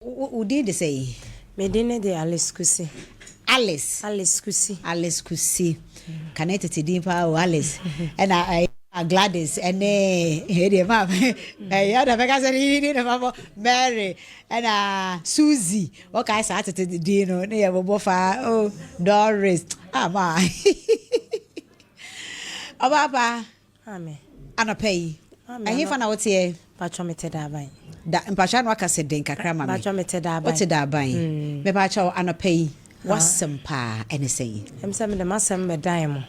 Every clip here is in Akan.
Wo din de sɛn? Me din ne de Alice Kusi. Alice. Alice Kusi. Alice Kusi. Kane tete din paa o Alice. Ɛna ɛyɛ Gladys ɛne ɛdeɛ maa ɛyɛ ɔna bɛka sɛ ne din na mabɔ Mary ɛna Suzy wɔkae saa tete din no ne yɛ bɔbɔ fa o Doris ama ɔbaapa. Maame. Anɔpa yi, ɛhefa na woteɛ? Mpakyɛw mete Daaban. Da, mpakyɛw ano aka sɛ den kakra ma me. Mpakyɛw mete Daaban. Wote Daaban. Mm. Mepakyɛw anɔpa yi, w'asɛm paa ɛne sɛn? Ɛm sɛ mede m'asɛm bɛdan mo.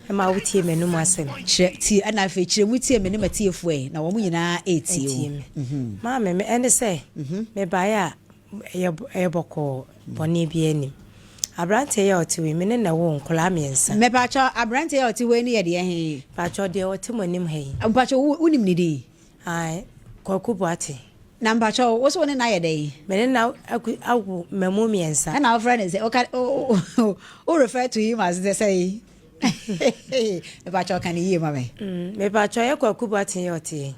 Ɛma wotie m'anum asɛm. Kyerɛ, tie, ɛna afei kyerɛ mu tie me ne m'atiefoɔ ɛ, na wɔn nyinaa ɛretie wo. Me. Mhm. Maame, me ɛne sɛ, mhm. mebaeɛ a, Ɛyɛ ɛyɛ bɔkɔɔ, bɔne biara nnim. Aberanteɛ yi a ɔte hɔ yi, me ne no na ɛwoo nkwadaa mmiɛnsa. Mepakyɛw, aberanteɛ yi a ɔte hɔ yi ne yɛ deɛ he? Mpakyɛw, deɛ ɔte mo anim ha yi. Mpakyɛw, wo, wonim ne din? Ae, Kwaku Boakye. Na mpakyɛw, wo se wo ne no ayɛ dɛn? Me ne no aku, awo mmamu mmiɛnsa. Ɛna wofrɛ no sɛ, woka, wo, wo, wo refer to him as sɛ sɛn? Mepakyɛw, ka no yie ma me. Mm, mepakyɛw, ɛyɛ Kwaku Boakye yi a ɔte yi.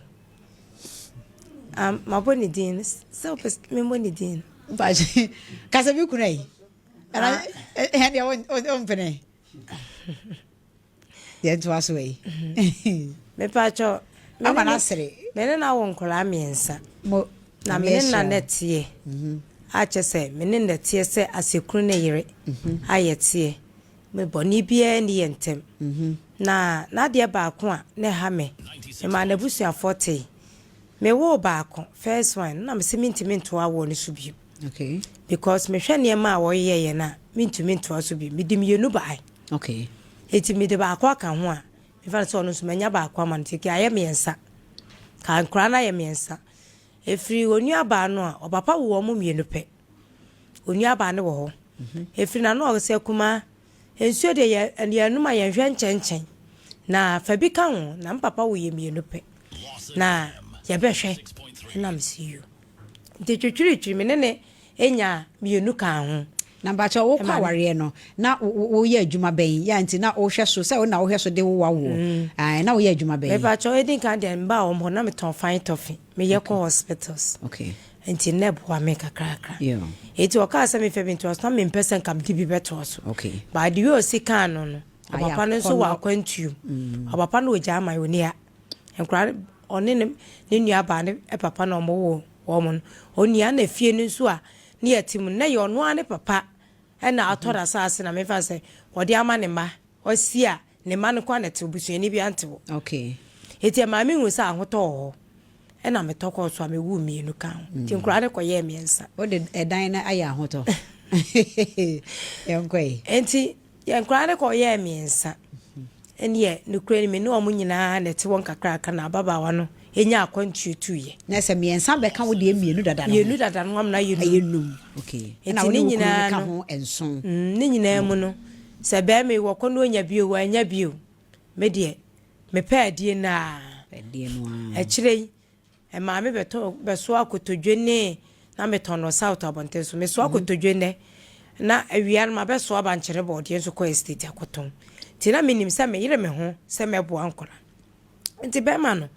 Ah, mabɔ ne din no. Sɛ wopɛ sɛ memmɔ ne din no. Mpakyɛ, kasa bi kuna yi. Ɛna ɛhɛn deɛ wompene. Yɛntoa so yi. Mepakyɛ. Ama no asere. Me ne no awo nkwadaa mmiɛnsa. Mo. Na me ne na na teɛ. Mhm. Akyɛ sɛ me ne na teɛ sɛ asekunu ne yere. Mhm. Ayɛ teɛ. Me bɔne biara nni yɛn ntam. Mhm. Na n'adeɛ baako a na ɛha me, memaa n'abusuafoɔ tee. Mewoo baako, first one, na mese mentumi ntoa awoɔ no so bio. Okay. Because mehwɛ nneɛma a wɔyɛeɛ no a, mentumi ntoa so bio. Mede mmienu bae. Okay. Enti mede baako aka ho a, mefa no sɛ ɔno nso manya baako ama no, nti ayɛ mmiɛnsa. Ka nkwadaa no ayɛ mmiɛnsa. Ɛfiri onuabaa no a, ɔpapa woo wɔn mmienu pɛ. Onuabaa no wɔ hɔ. Ɛfiri n'ano a ɔsɛ kumaa, Nsuo deɛ yɛ yɛnom a yɛnhwɛ nkyɛnkyɛn na fa bi ka ho na me papa wo yɛ mmienu pɛ na yɛbɛhwɛ ɛna me si yo nti twitwiritwiri me ne ne nya mmienu kaa ho. Na mpakyɛ wo kɔ awareɛ no na wo yɛ adwuma bɛn ya nti na wo hwɛ so sɛ wo na wo hwɛ so de wo wawoɔ mm. Ae, na wo yɛ adwuma bɛn? Mepakyɛ edi nkan deɛ mbaa wɔn hɔ na metɔn fine toffee meyɛ kɔ hospitals. Okay. Nti na ɛboa me kakrakra. Enti ɔkaa sɛ memfa bi ntoa so na mempɛ sɛ nka mede bi bɛtoa so. But the way ɔsi kaa no no, ɔpapa no nso wɔ akwantuo. Ɔpapa no wɔ German, ɔnni ha. Nkwadaa no, ɔne ne ne nuabaa ne papa na wɔwoo wɔn no. Ɔnni ha na fie no nso a ne yɛte mu no, na ɛyɛ ɔno ara ne papa na atɔ n'asaase na memfa sɛ ɔde ama ne mma. Ɔsi a, ne mma no nko ara na ɛte hɔ, busuani biara nte hɔ. Okay. Enti ɛmaa mehu sɛ ahotɔ wɔ hɔ. Ɛna metɔ kɔɔ so a mewoo mmienu ka ho. Nti nkwadaa no kɔyɛɛ mmiɛnsa. Wode ɛdan no ayɛ ahotɔ. Yɛnkɔ yi. Enti yɛn nkwadaa no kɔyɛɛ mmiɛnsa. Ɛnneɛ nokorɛ ni me ne wɔn nyinaa na ɛte hɔ nkakraka na ababaawa no nyaa akwantuo tuiɛ. Na sɛ mmiɛnsa bɛka wo deɛ mmienu dada no ho. Mmienu dada no ho amena ayɛ num. Ayɛ num. Okay. Ɛna Enti wo ne ne wo kunu no nyinaa ka no, ho nson. ne nyinaa mu no, sɛ barima yi wɔkɔ na ɔnya bio, wannya bio, me deɛ mepɛ adie no ara. Adie no ara. Akyire yi, ɛmaa me bɛtɔ bɛsoa kotodwe ne na metɔn no South abɔnten so. Mesoa kotodwe nnɛ na awia no mabɛsoa bankyere bɔɔdeɛ nso kɔ estate akɔtɔn. Nti na menim sɛ meyere me ho sɛ mɛboa nkwadaa. Nti bɛrima no,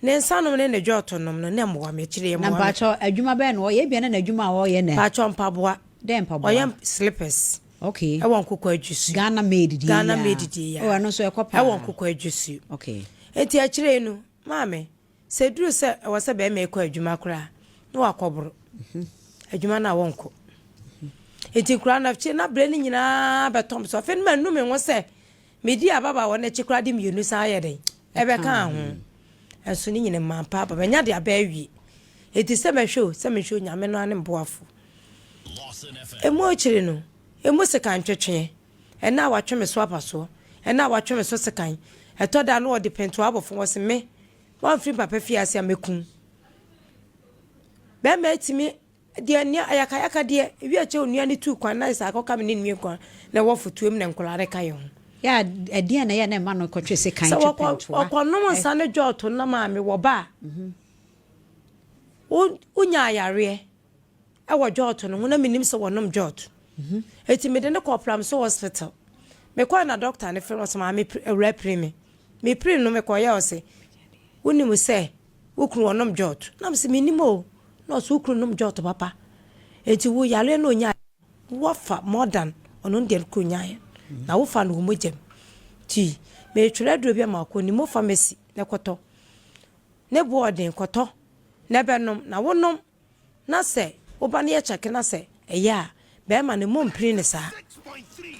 ne nsa nom ne ne dwɔɔto nom no, na mmoa me. Akyire yi Na mmoa me. mpakyɛw adwuma bɛn na ɔyɛ? Ebia na n'adwuma a ɔyɛ na. Mpakyɛw mpaboa. Dɛn mpaboa? Ɔyɛ slippers. Okay. Ɛwɔ Nkoko Adwosuo. Ghana made deɛ yi Ghana a. made deɛ yi a. Oh, ɛno nso ɛkɔ paa. Ɛwɔ Nkoko Adwosuo. Okay. Nti akyire yi no, maame, sɛ ɛduru sɛ ɛwɔ sɛ bɛrima yi kɔ adwuma koraa a, na wakɔboro. Adwuma no a wɔnkɔ. Nti nkwadaa no akyire na berɛ no nyinaa bɛtɔ me so. Afei no manu me ho sɛ Medii ababaawa no akyi koraa de mmienu san yɛ dɛn? Ɛbɛkaa ho. Nso ne nyina mampa aba. Manya de aba awie. Enti sɛ mɛhwɛ o, sɛ menhwɛ o, Nyame no ara ne me boafo. Emu akyiri no, emu sekan twetweɛ, ɛna a watwe me so apasoɔ, ɛna a watwe me so sekan. Ɛtɔ da a na ɔde pɛntoa abɔ fam, ɔse me, woamfiri papa fie ase a mɛku wo. Bɛrima atumi Deɛ nea ayakayaka deɛ, ewi akyɛ onua no tuu kwan na ayɛ sɛ akɔka me ne nua kwan na ɛwɔ fotoɔ mu na nkwadaa no ka yɛn ho. Yɛ a, ɛdeɛn na ɛyɛ a na ɛma no kɔtwe sekan Sɛ twe wɔkɔ pɛntoa? wɔkɔnom nsa ne dwɔɔto na maame wɔ ba a, wo wonya ayareɛ ɛwɔ dwɔɔto no ho na menim sɛ wɔnom dwɔɔto. Eti mede no kɔɔ Pramso hospital. Mekɔɛ na dɔkta no frɛ me ɔsɛ maame awura piri me. Mepiri no mekɔyɛ ɔse wonim sɛ Wo kunu ɔnom jot? Na mese mennim o. Na ɔse wo kunu nom jot papa. Enti wo yareɛ no ɔnyaeɛ no woafa more than ɔno deɛ no koro nyaeɛ no na wofa no wɔ mogya mu. Nti meretwerɛ aduro bi ama wo kɔ Nimo pharmacy na kɔtɔ. Ne boɔ ɔden kɔtɔ na bɛnom na wonom na sɛ woba no yɛ kyɛke na sɛ ɛyɛ a bɛrima no mmɔ mpini no saa.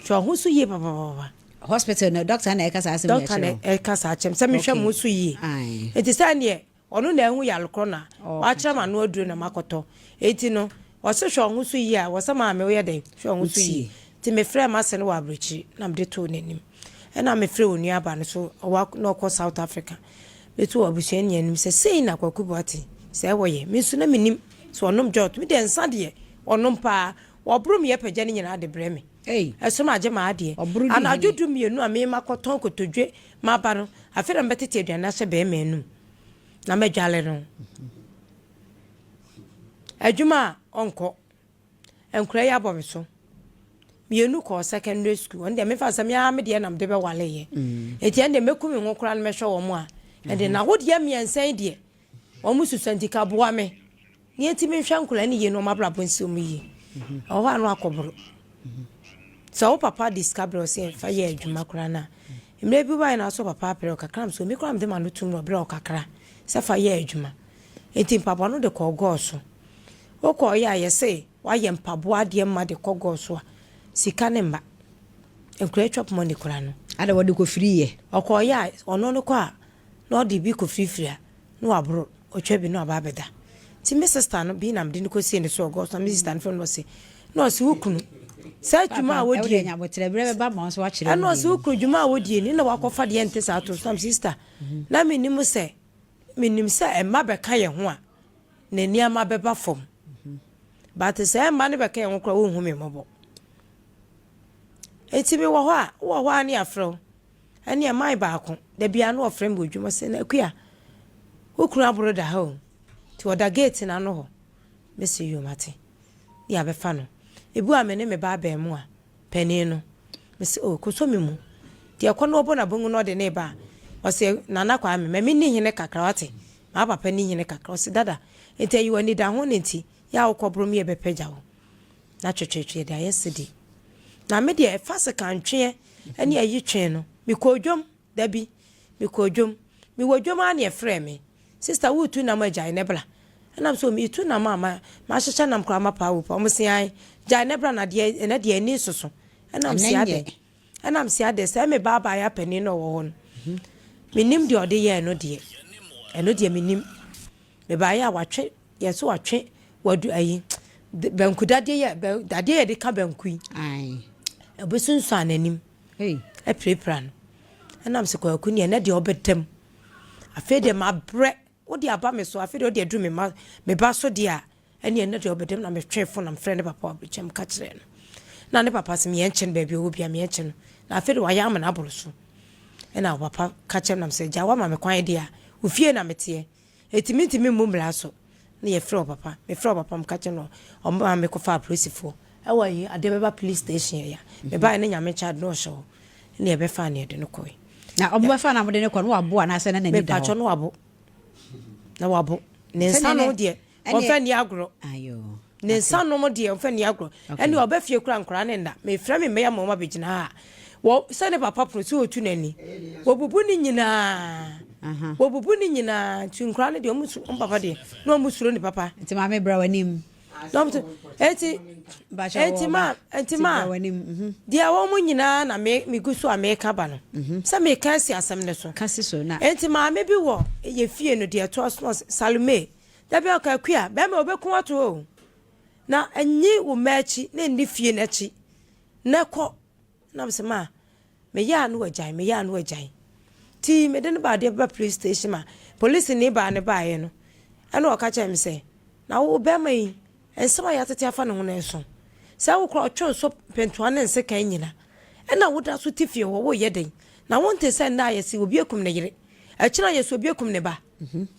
Hwɛ wo ho so yie papapapa. Hospital no doctor na ɛka saa asɛm yi akyerɛ wo? Doctor na ɛka saa kyerɛ me sɛ menhwɛ me ho so yie. Nti sɛ neɛ ɔno na ahu yare korɔ na wakyerɛ me ano aduro na makɔtɔ. Nti no ɔse hwɛ wo ho so yie a wɔ sɛ maame woyɛ dɛn hwɛ wo ho so yie. Nti mefrɛɛ m'ase no wɔ aburokyiri na mede too n'anim. Ɛna mefrɛɛ onuaba no so ɔwɔ na ɔkɔ South Africa. Metoo abusua no nyinaa anim sɛ sei na Kwaku Boateng sɛ wɔyɛ. Me nso na mennim sɛ ɔnom jot. Me deɛ nsa deɛ ɔnom paa. Wɔboro me apagya no nyinaa de brɛ me. Ɛso magye m'adeɛ. Anadwo 12 a me makɔtɔn kotodwe maba no, afei na mebɛtete aduane ahyɛ barima anum na madwale no. Adwuma a ɔnkɔ. Nkwadaa yi abɔ me so. Mmienu kɔɔ secondary school. Ɔno deɛ mefa sɛ me ara me deɛ na mede bɛwaleeɛ. Mm. Enti ɛnde mɛku me ho koraa no mɛhwɛ wɔn a. Ɛnde na wodeɛ mmiɛnsa yi deɛ wɔn susua nti ka boa me. Ne enti menhwɛ nkwadaa no yie na wɔn abrabɔ nsi wɔn yie. Mm-hmm. Ɛwɔ hɔ a no akɔboro. Mm-hmm. Sɛ wo papa de sika brɛ sɛ fa yɛ adwuma koraa no a mmerɛ bi baeɛ na so papa aprɛ wo kakra m so me koraa mede ma no tum no ɔbrɛ wo kakra sɛ fa yɛ adwuma. Enti mpaboa no de kɔɔ gɔɔ so. Wokɔeɛ a yɛse woayɛ mpaboa adeɛ mma de kɔ gɔɔ so a, sika no mma. Nkwadaa twa poma ne kura no. Ada wɔde kɔfiri yɛ. Ɔkɔeɛ a, ɔno no kɔ a, na ɔde bi kɔfirifiri a, na waboro, ɔtwa bi na waba abɛda. Nti me sista no, bi na mede no kɔsie ne so wɔ gɔɔ so, na me sista no frɛ no na ɔse, na ɔse wo kunu, saa dwuma a wodie ni, ɛna ɔse wo kunu dwuma a wodie ni, na wakɔfa deɛ ɛnte saa ato so. Na me sista, na mennim sɛ, menim sɛ mma bɛka yɛn ho a, na nneɛma bɛba fam. But sɛ mma no bɛka yɛn ho koraa wonhu me mmɔbɔ. Enti mewɔ hɔ a, wowɔ hɔ a ne afrɛ wo. Ɛne ɛman baako, da biara na ɔfrɛ me wɔ dwuma sɛ na akua, wo kunu aboro da ha o. Nti ɔda gate no ano hɔ. Mese yo mate. Ne yɛabɛfa no. Ebi a me ne me ba abɛɛmoa panin no. Mese oh kɔsɔ me mu. Deɛ ɛkɔ no ɔbɔ n'abɔngu na ɔde ne ba a, ɔse Nana Kwame ma menni hene kakra wate. Maa papa ni hene kakra ɔse dada nti ɛyɛ w'anidaho no nti yɛ a wokɔ boro me yɛ bɛpɛgya wo na twetwetwe yɛde ayɛ sedi na me deɛ ɛfa sekantweɛ ɛne ayi twee no mekɔɔ dwom dabi mekɔɔ dwom mewɔ dwom ara ne ɛfrɛɛ me sister woretu nam agyae ne bra ɛnam so metu nam a ma mahyehyɛ nam koraa mapaa wo pa ɔmo se ae gyae ne bra na deɛ ɛnɛ deɛ ani soso ɛnam se adɛn Ɛna mese adɛ sɛ me ba abaayewa panin na ɔwɔ hɔ no, mennim deɛ ɔde yɛɛ no deɛ, ɛno deɛ mennim. Mebaeɛ a watwe, yɛ so watwe wadu ayi, banku dadeɛ yɛ, dadeɛ yɛde ka banku yi. Ɛbɛsunsuan n'anim, apirapira no. Ɛna mese Kwaku neɛ ɛnɛ deɛ ɔbɛda mu. Afei deɛ mabrɛ, wode aba me so, afei deɛ wode aduru me ma, me ba so deɛ a, Ɛnneɛ ɛnnɛ deɛ ɔbɛdam na metwee fon na mefrɛɛ ne papa wɔ aburokyire meka kyerɛɛ no. Na ne papa sɛ meɛnkye no baabi ɔwɔ bia meɛnkye no. Na afei de wayɛ ama no aboro so. Ɛna papa ka kyerɛ me nam sɛ gya wama me kwan deɛ a wo fie na meteɛ. Eti mentumi mmu mmara so. Na yɛfrɛ ɔpapa. Mefrɛ ɔpapa meka kyerɛ no ɔma me kɔfa apolisifoɔ. Ɛwɔ ayi adeɛ bɛba police station yɛ ya. Mebaeɛ ne Nyame kyɛ ade na ɔhyɛ hɔ. Ɛna yɛbɛfaa no yɛde no kɔe. Na ɔmo bɛfaa no a mode no kɔ no wabo anaasɛ na n'ani da hɔ? Mepakyɛ no wabo. Na wabo. Ne nsa no deɛ Ɔmfa nni agorɔ. Ne nsa nom deɛ ɔmfa nni agorɔ. Ɛne ɔba fie kora nkora ne nna. Mefrɛ me mmɛyɛ ma wɔn abɛgyina ha. Wɔ sɛ ne papa pono sɛ ɔtu n'ani. Wɔbubu ne nyinaa. Wɔbubu ne nyinaa. Nti nkora no deɛ wɔn su wɔn papa deɛ na wɔn suro ne papa. Nti maame bra w'anim. Enti enti ma enti ma deɛ wɔn nyinaa na me megu so a meka ba no. Sɛ meka asi asɛm no so. Kasi so na. Enti maame bi wɔ yɛ fie no deɛ ɛtoa so Salome. Da bi ɔka Akua, bɛrima ɔbɛku wo ato hɔ o. Na nyi wo mma akyi na nni fie no akyi na kɔ. Na mesɛ ma meyɛ a na wagyae, meyɛ a na wagyae. Nti mede no baa adeɛ bɛba police station ma polisini baa no baeɛ no, ɛna ɔka kyerɛ me sɛ, na wo bɛrima yi, nsɛm a yɛatete afa ne ho no nso, sɛ wo koraa ɔtwe nso mpentoa ne nsekan nyina, ɛna woda so te fie hɔ, woyɛ dɛn? Na wonte sɛ nnɛ a yɛse obi akum ne yere, akyiri a yɛse obi akum ne ba.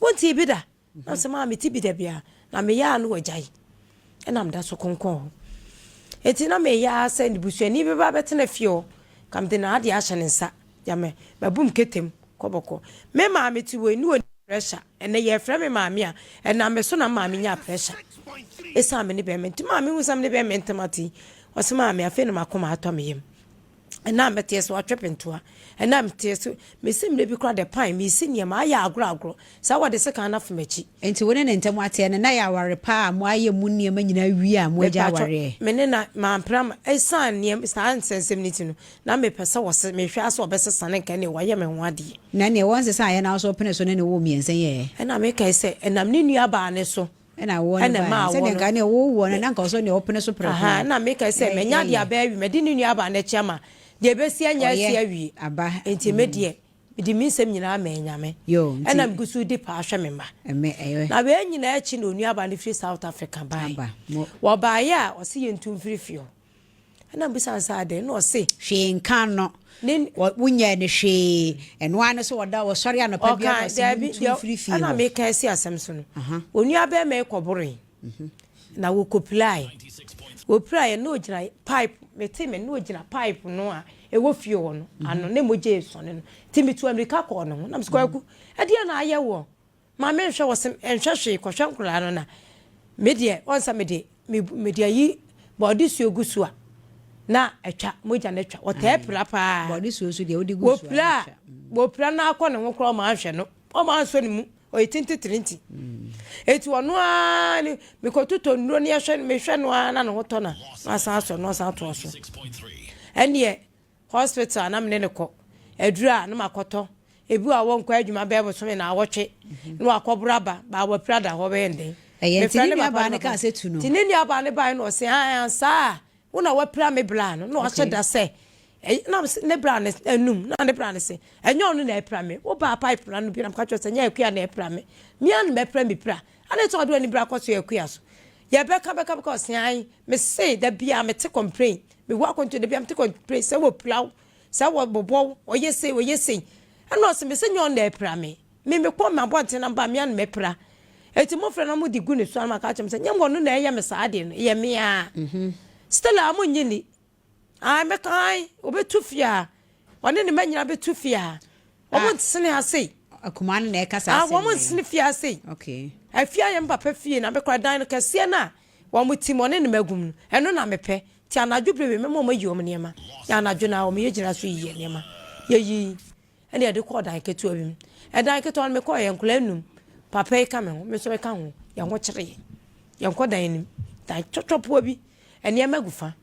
Wontee bi da? Na ɔsɛ maa mete bi da biara na meyɛ a na wagyae. Ɛna meda so konkɔn hɔ. Enti na meyɛ ara sɛ ne busuani bi ba bɛtena fie hɔ. Ka mede n'adeɛ ahyɛ ne nsa. Gya me mabum ketem kɔ bɔkɔ. Me maame te wei ne ɔni. Pressure. Ɛnɛ yɛfrɛ me maame a, ɛnam me so na maame nyaa pressure. Ɛsiane me ne bɛrima nti maame hu sɛ me ne bɛrima ntam ate yi, ɔse maame afei na makoma atɔ me yam. Ɛna meteɛ so atwe pentoa. Ɛna meteɛ so mesi mmerɛ bi koraa de pan mesi nneɛma ayɛ agorɔ agorɔ saa wɔde sekan no afa m'akyi. Nti wo ne ne ntam ateɛ no na yɛ aware pa a moayɛ mu nneɛma nyinaa wie a moagya Mepatwɔ awareɛ? me ne na mampere ama ɛsiane nneɛma saa nsɛnsɛm no nti no na mepɛ sɛ wɔse mehwɛ ara sɛ ɔbɛsesa no nka ɛneɛ wayɛ me ho adeɛ. Na neɛ wɔnsesaeɛ na wo nso wopene so ne no woo mmiɛnsa yi ɛ? Ɛna mekae sɛ ɛnam ne nuabaa no so Ɛna awoɔ no ɛna baeɛ. ɛmaa Sɛdeɛ awoɔ no. nka neɛ wowoɔ no na nka ɔsɔ neɛ wopene so prɛko. Ahaa, ɛna mekae sɛ manya deɛ Ɛyɛ. aba awie, madi ne nuabaa no akyi ama deɛ ɛbɛsi anya asi Ɔyɛ awie. aba. Enti me deɛ, mede me nsɛm nyinaa maa Nyame. Yoo, nti. Ɛna megu so redi paa hwɛ me mma. Ɛmɛ, ɛyɛ. Na wei nyinaa akyi na onuabaa no firi South Africa baeɛ. Aba, mo. Wɔbaeɛ a, ɔse yɛntu mfiri fie hɔ. Ɛna mebisa no sɛ adɛn, ɛna ɔse. Hwee nka no. Ne. Wɔ, wonyɛɛ no hwee. Ɛno ara ne sɛ ɔda, ɔsɔre anɔpa biara na Ɔka, ɔse daabi, montu deɛ, mfiri fie ɛna hɔ. meka asi asɛm so no, onuabarima yi kɔboroe, na wɔkɔpirae. Wɔpiraeɛ na ɔgyina pipe, mete me, na ɔgyina pipe no a ɛwɔ fie hɔ no ano, na mogya resɔne no. Nti metuu ammirika kɔɔ ne ho, na mese, Kwaku, ɛdeɛn na ayɛ woɔ? Ma me nhwɛ wɔ se nhwɛ hwee kɔhwɛ nkwadaa no na me deɛ wɔn sɛ mede me mede ayi bɔɔde suo gu so a na atwa mogya no atwa wɔtaa pira paa bɔɔde suo nso deɛ wode gu so a wɔpira wɔpira na akɔ ne ho koraa ɔma ahwɛ no ɔma ansɔ ne mu ɔyɛ tintirinti eti ɔno ara ne mekɔtotɔ nnuro ne ɛhwɛ mehwɛ no ara na ne ho tɔ na na asan asɔ no asan atoa so ɛneɛ Hospital a na me ne no kɔ, aduru a na makɔtɔ, ebi wɔ a wɔnkɔ adwuma bɛyɛ bosome naawɔtwe na wakɔboro aba, baa wapira da hɔ bɛyɛ nden. Ɛyɛ nti Mefrɛ ne ne nua papa baa ne no papa kaa sɛ tu no. Nti ne nua baa no baeɛ na ɔse ae ansaa a wo na wapira me bra no na wahyɛ Okay. da sɛ ɛy na mese ne bra no anum na ne bra no se ɛnyɛ ɔno na apira me wo baa pipe no ano bi na meka kyerɛ sɛ ɛnyɛ Akua na apira me me ara na mapira me pira adɛn nti na ɔde w'ani bra kɔ so Akua so yɛbɛka bɛka bɛka ɔse ae mese da biara mete complain Mewɔ akwantuo da biara mete kɔ pray sɛ wɔpira wo sɛ wɔbobɔ wo ɔyɛ sei ɔyɛ sei ɛna ɔse me sɛ nyɛ ɔno na ɛpira me me mekɔ me abɔnten na mba me ana mɛpira eti mofrɛ na mode gu ne so ama ka kyerɛ me sɛ nyɛ ɔno na ɛyɛ me saa adeɛ no ɛyɛ me a still a mo nye ni ai mɛka ai ɔbɛtu fie a ɔne ne ma nyina bɛtu fie a wɔn nsene ha sei Akumaa no na ɛka saa ah asɛm wɔn wei. nsene fie ha sei Okay. afie ayɛ me papa fie na mekora dan no kɛseɛ no a wɔn ti mu ɔne ne ma gum no ɛno na mepɛ nti anadwo bere wei mɛma wɔn ayi wɔn nneɛma na anadwo na wɔn yɛgyina so yiyi nneɛma yɛyi ɛna yɛde kɔɔ dan ketewa bi mu ɛdan ketewa no mekɔɔ yɛn nkɔla enum papa yi ka me ho me nso meka ho yɛn ho kyerɛ yɛn yɛn kɔ dan nim dan twɔtwɔpoɔ bi nneɛma gu fa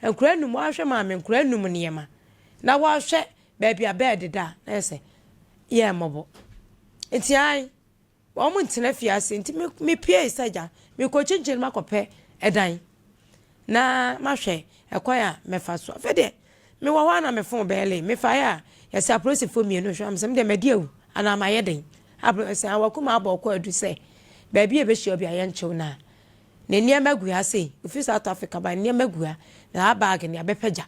nkɔla enum wɔahwɛ maame nkɔla enum nneɛma na wɔahwɛ baabi a bɛɛ deda na yɛ sɛ yɛ mmɔbɔ nti ayi wɔn ntena fie ase nti me mepue sɛ gya mekɔ kyinkyin makɔpɛ ɛdan na mahwɛ ɛkwan a mɛfa so afei deɛ mewɔ hɔ a na me phone bɛɛle mefaeɛ a yɛsɛ apolisifoɔ mmienu hwɛ am sɛ medeɛ madi awu anaa mayɛ den sɛ awakuma abɔ ɔkɔ adu sɛ baabi a ɛbɛhyia obi a yɛnkyew no a ne nneɛma gu ha sei ofi South Africa ba nneɛma gu ha na ha bag ne abɛpɛgya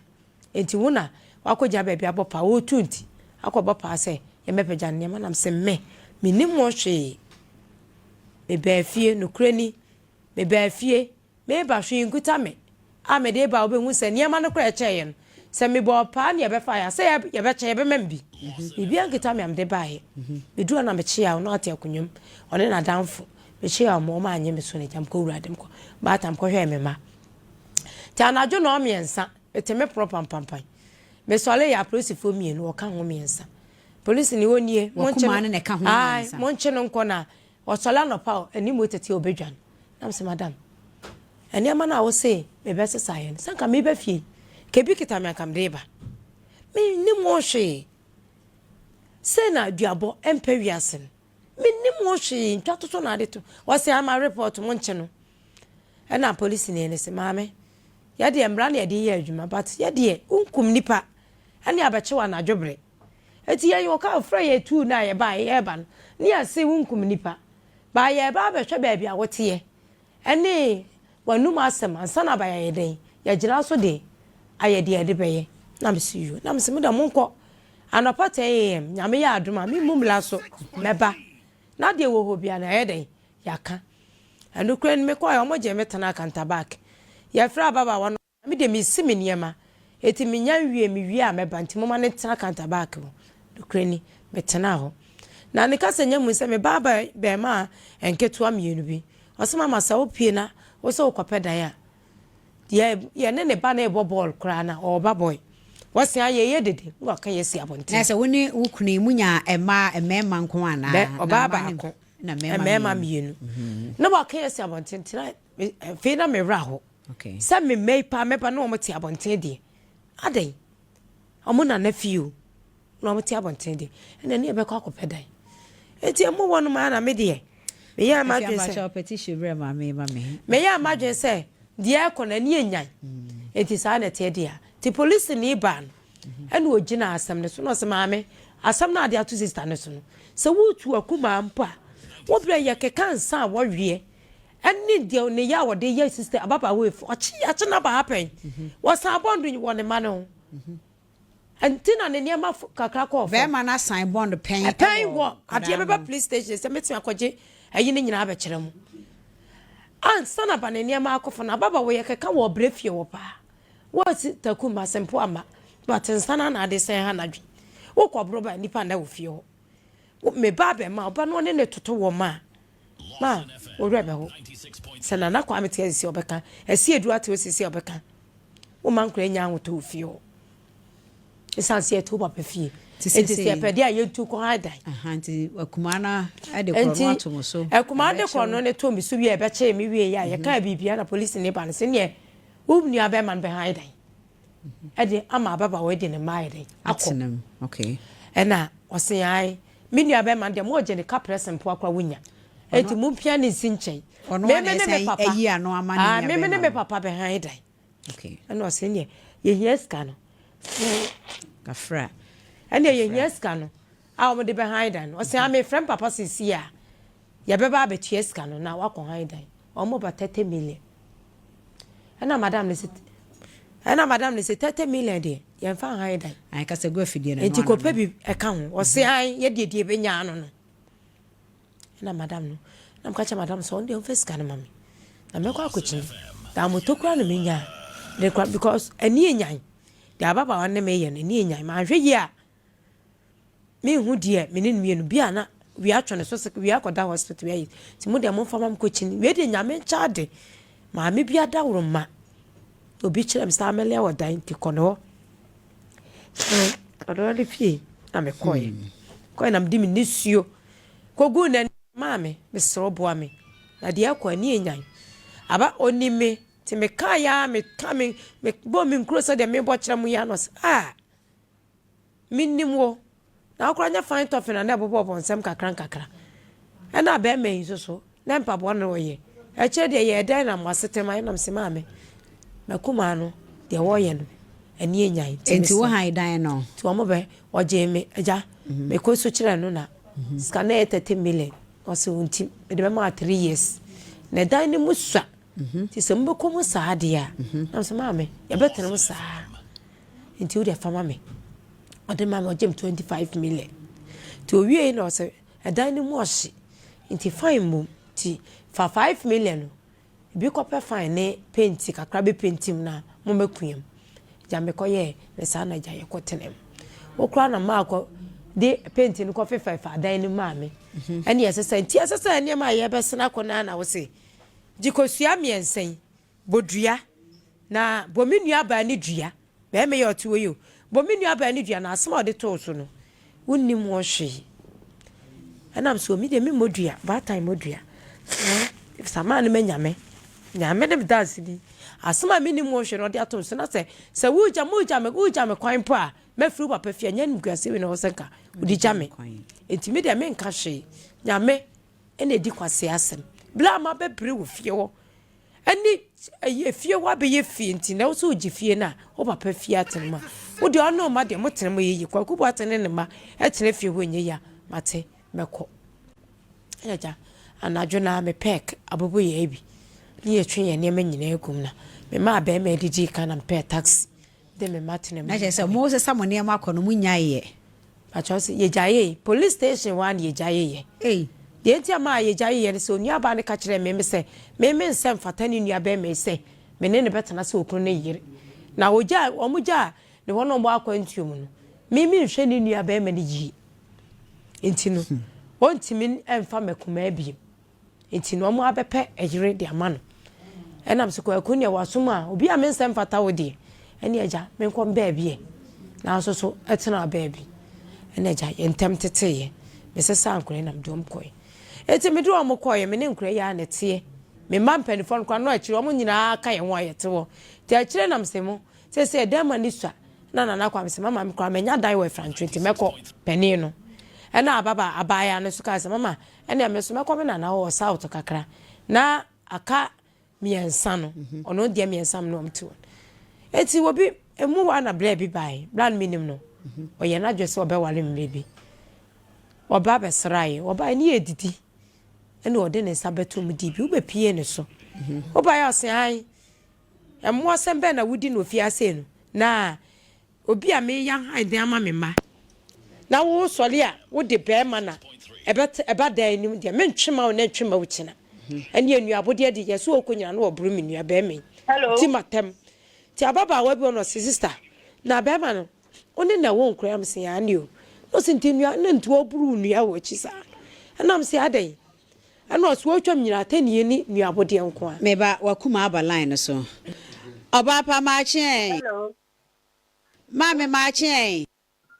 nti wo na wakɔgyina baabi abɔ paa wɔretu nti akɔbɔ paa sɛ yɛmɛpɛgya nneɛma nam sɛ me menim ho hwee mebaa fie nokorɛ ni mebaa fie meba hwee nkuta me a mede ba wobɛhu sɛ nneɛma no koraa ɛkyɛeɛ no sɛ mebɔɔ paa ne yɛbɛfa yɛ sɛ yɛbɛkyɛ yɛbɛma me bi biribia nkuta me a mede baeɛ meduru na mekyea wo na ɔte akonnwa mu ɔne n'adamfo mekyea wo ma ɔma anyɛ me so no agya mekɔ wura dem kɔ baatan kɔhwɛɛ me ma nti anadwo na ɔmmiɛnsa mete me porɔ pampampan mesɔre yɛ apolisifoɔ mmienu wɔka ho mmiɛnsa polisi ni wɔnie Wɔkumaa no na ɛka ho mmiɛnsa. monkye no nkɔ na ɔsɔre anɔpa o anim tete ɔbɛdwan na mesɛ madam nneɛma no a wose mebɛsesa yɛ no sɛ nka meba fie kebi kita me anka mede ba mennim ho hwee sɛ na aduabɔ mpɛ wiase no mennim ho hwee ntwa toto na ade to ɔsɛ ama report mo nkye no ɛna polisi ne ne sɛ maame yɛdeɛ mmara na yɛde yɛ adwuma but yɛdeɛ wonkum nipa ɛne abɛkye wɔ anadwo bere eti yɛn ɔka frɛ yɛ tuu na yɛba yɛba no ne yɛse wonkum nipa ba yɛba abɛhwɛ baabi a woteɛ ɛne w'anum asɛm ansa na aba yɛyɛ dɛn yɛgyina so de ayɛ deɛ yɛde bɛyɛ na mesi yo na mesi mo dɛ monkɔ anɔpa 10 am nyame yɛ adom a memmu mmla so mɛba na deɛ wɔ hɔ bia na ɛyɛ dɛn yɛaka ɛno kura no mekɔɛ ɔmo gye me tena kantabak yɛfrɛ ababaawa no me de mesi me nneɛma eti menya nwie mewie a mɛba nti moma ne tena kantabak hɔ nokura ni metena hɔ. Na ne kasa nya mu sɛ me ba bɛɛmaa nketewa mienu bi. Ɔse mama sɛ wo pie na wo sɛ wo kɔpɛ dan a, yɛ yɛne ne ba no rebɔ bɔɔl koraa na ɔreba bɔe. Wɔse a yɛyɛ dede na waka yɛ si abɔnten. Na sɛ wo ne wo kunu yi mo nya mmaa mmarima nko anaa? Bɛ ɔbaa baako na mmarima mienu. Na waka yɛ si abɔnten nti na afei na me werɛ aho. Sɛ me mma yi paa mɛba na wɔn te abɔnten deɛ adɛn? Wɔn nana fie o. Na wɔte abɔnten de, ɛnna ne yɛbɛkɔ akɔpɛ dan. Enti emu wɔ nom ara na me deɛ, meyɛɛ m'adwene sɛ. Meyɛɛ m'adwene sɛ deɛ ɛrekɔ no ani anyan. Enti saa na ɛteɛ deɛ a. Nti polisini baa no, ɛnna ɔgyinaa asɛm no so na ɔse, Maame, asɛm no a wode ato sista no so no, sɛ woretu akumaa mpo a, wo berɛ yɛkeka nsa a wɔweɛ ne deɛ ne yɛ a wɔde yɛ sista ababaawa yi fo. Ɔkye yɛakye no aba ha pɛn. Wɔsan bɔndo wɔ ne mma no ho. Ɛnti na ne nneɛma kakra kɔɔ fam. Bɛɛma no asan bond pɛn Pɛn wɔ adeɛ bɛba police station sɛ mɛtumi akɔgye ayi no nyinaa abɛkyerɛ mo. Ansa na ba ne nneɛma akɔ fam no ababaawa yɛ kɛka wɔ ɔbrɛ fie hɔ paa. Wɔsi taku ma sempo ama but nsa no na ade sɛn ha n'adwen. Wokɔ boro ba nnipa nna wɔ fie hɔ. Me ba abɛma ɔba no ɔne ne toto wɔ ma ma wo werɛ bɛho. Sɛ Nana Kwame te asisi ɔbɛka, Asi Adu ate osisi ɔbɛka. Woma nkora nya ahotɔ wɔ fie hɔ. Ɛsiane sɛ yɛte wo papa fie. Nti sɛ yɛpɛ deɛ a yɛntu kɔ ha dan. Nti akumaa no de korɔ no ato mo so. Akumaa de korɔ no ne to me so wie ɛbɛkyee me wie yɛ a yɛkaa biribiara na polisi ne ba no sɛ neɛ wo nua bɛrima no bɛhan dan. Ɛde ama ababaawa de ne mma ayɛ dɛn akɔ. Ɛna ɔse ae me nua bɛrima no deɛ mo gye ne kaprɛ sempoa koraa wonya. Enti mo mpia ne nsi nkyɛn. Meme ne me papa. Ah, meme ne me papa bɛhan dan. Ɛna ɔse neɛ yɛhia sika no. Kafra. Ɛna yɛhia sika no a wɔde bɛhan dan no. Ɔse ah mefrɛ me papa seesei a yɛbɛba abɛtua sika no na wakɔ han dan. Wɔn ba 30 million. Ɛna madam no se ɛna madam no se 30 million deɛ yɛmfa nhan dan. Ayi kasa gu afidie no. Nti kɔpɛ bi ɛka ho. Ɔse ayi yɛdeɛ deɛ ɛbɛnya ano no. Ɛna madam no, na meka kyerɛ madam sɛ ɔno deɛ ɔmfa sika no ma me na mɛkɔ akɔkyini. Na moto koraa na menya de kora because ani enyan. Deɛ ababaawa no ne meyɛ no ani enyan. Manhwɛ yie a menhu deɛ me ne no mmienu bi a na wia atwe ne so sɛ wia akɔda hospital wia yi. Nti mo deɛ momfa ma mekɔkyini. Wei deɛ nyame nkyɛ ade. Maame bi adaworo mma. Obi kyerɛ me sɛ amɛlɛ wɔ dan nti kɔ ne hɔ. Ɔno ne fie na mekɔɛ. Kɔɛ na mede me nisuo kɔguu n'anim. Maame, mesrɛ wo boa me na deɛ ɛkɔ ani enyan. Aba ɔnim me nti mekaeɛ ara meka me mebɔɔ me nkuro sɛdeɛ mebɔ kyerɛ mo yi ara na ɔse ah Mennim wo. Na wo koraa nyɛ fine toffee na na ɛbobɔbɔ nsɛm kakra nkakra. Ɛna bɛrima yi nso so, na mpaboa na ɔyɛ. Akyire deɛ yɛɛ dɛn na mo asetena mu ayɛ na mese maame, m'akumaa no deɛ wɔyɛ no ani anyan. Nti wo han dan no? Nti wɔn bɛ, wɔgyee me, agya, mekɔ so kyerɛɛ no na sika no yɛ 30 million. Ɔse nti mede bɛma wo 3 years. Na ɛdan no mu sua. Nti sɛ mobɛkɔ mu saa deɛ a, na mese maame, yɛbɛtena mu saa. Nti wo deɛ fa ma me. Ɔde ma me, ɔgye me 25 million. Nti owiei na ɔsɛ ɛdan no mu ɔhye. Nti fine mmom. Nti fa 5 million no, ebi kɔpɛ fine ne paint kakra bɛ paint mu na mommɛkua mu. Gya mekɔyɛɛ ne saa na gya yɛkɔ tena mu. Wo koraa na maakɔ de paint no kɔ fefɛɛfɛ adan no maa me. Ɛne ɛsɛ sɛ nti ɛsɛ sɛ nneɛma a yɛbɛsena akɔ no ara na wo se gye kosua mmiɛnsa yi. Bɔ dua, na bɔ me nuabaa no dua. Barima yi a ɔte hɔ yi o, bɔ me nuabaa no dua, na asɛm a ɔde too so no, wonnim ho hwee. Ɛnam so, me deɛ memmɔ dua, baatan mmɔ dua. Samaa no manya me. Nyame ne me danseni. Asɛm a mennim ho hwee no ɔde ato me so, na sɛ sɛ wogya mogya me wogya me kwan mpo a, mɛfiri wo papa fie, ɛnyɛ animguaseɛ wei na ɛwɔ sɛ nka wode gya me. Enti me deɛ menka hwee. Nyame na ɛdi kwasea asɛm. Berɛ a mabɛbrɛ wɔ fie hɔ, Ɛne ɛyɛ efie hɔ abɛyɛ fie nti na wosɛ wogye fie no a wo papa fie atena mu a wo deɛ ɔne wo mma deɛ motena mu yɛ yie Kwaku Boateng ne ne mma ɛtena fie hɔ nyɛ yie a mate mɛkɔ ɛna agya anadwo no a me pɛɛk abobo yɛ bi ne yɛtwe yɛn nneɛma nyinaa gum na me maa bɛrima adidi kan na mepɛɛ taxi de me mma tena mu. Na kyerɛ sɛ mo sesa mo nneɛma kɔ no mo nyae yɛ. Pakyɛw se yɛgyaee police station hɔ ara na yɛgyaee yɛ. Ei. Deɛ nti a maa yɛgyaee yɛ ne sɛ onuabaa no ka kyerɛɛ me me sɛ me me nsɛ mfata ne nua bɛɛma yi sɛ me ne no bɛtena sɛ okunu ne yere. Na ɔgyaa wɔn gyaa ne hɔ na wɔn akwantuo mu no me me nhwɛ ne nua bɛɛma no yie. Nti no. Ɔntumi mfa m'akumaa bio. Nti no ɔmo abɛpɛ ɛyere de ama no. Ɛna mese Kwaku neɛ wasom a obi a me nsɛ mfata wo deɛ ɛne agya menkɔ baabi ɛ. Nanso so ɛtenaa baabi. Ɛna agya yɛn ntɛm teteeɛ. Mesesaa nkora yi na mede ɔmo kɔɛ. Enti mede ɔmo kɔeɛ me ne nkora yi ara na ɛteɛ. Me mma mpaninfoɔ no koraa no akyire ɔmo nyinaa ka yɛn ho a yɛte hɔ. Nti akyire na mese mo seesei ɛdan mu ani sua. Ɛna Nana Kwame se mama me koraa manya dan wɔ Afrantwe nti mɛkɔ panin no. Ɛna ababa abaayaa no nso kaa sɛ mama ɛnea me nso mɛkɔ me nana hɔ wɔ south kakra na aka mmiɛnsa no mhm. ɔno deɛ mmiɛnsa no ɔmo te hɔ. Eti obi emu hɔ na bla bi bae bla no menim no mhm. ɔyɛ n'adwene sɛ ɔbɛware mmerɛ bi. Ɔba bɛsraeɛ ɔbaeɛ ne yɛ didi ɛna ɔde ne nsa bɛto mu di bi wobɛpie ne so. Mhm. Wobaeɛ ɔse ae Mmoasɛm bɛn na wodi no ofie ha sei no? Na obi a meyɛ hann dan ama me mma, na wosɔre a wode barima na ɛbɛt ɛba dan no mu deɛ, mentwe ma wo na ntwe ma wo kyina. Ɛne anuabodeɛ de, yɛse ɔkɔ nyina na wɔboro me nua barima yi. Hello. Ti matam. Nti ababaawa bi wɔ no ɔse, sister, na barima no, wo ne na ɛwɔ nkura? Mese, aane o. Na ɔse, nti nua, na nti ɔboro wo nua wɔ akyi saa? Ɛna mese, adɛn? Ɛna ɔse ɔtwam nyina atɛnie ne nnuabodeɛ nko a. Me ba, w'akuma aba line no so. Ɔbaa pa maakye ɛn. Hello. Maame maakye ɛn.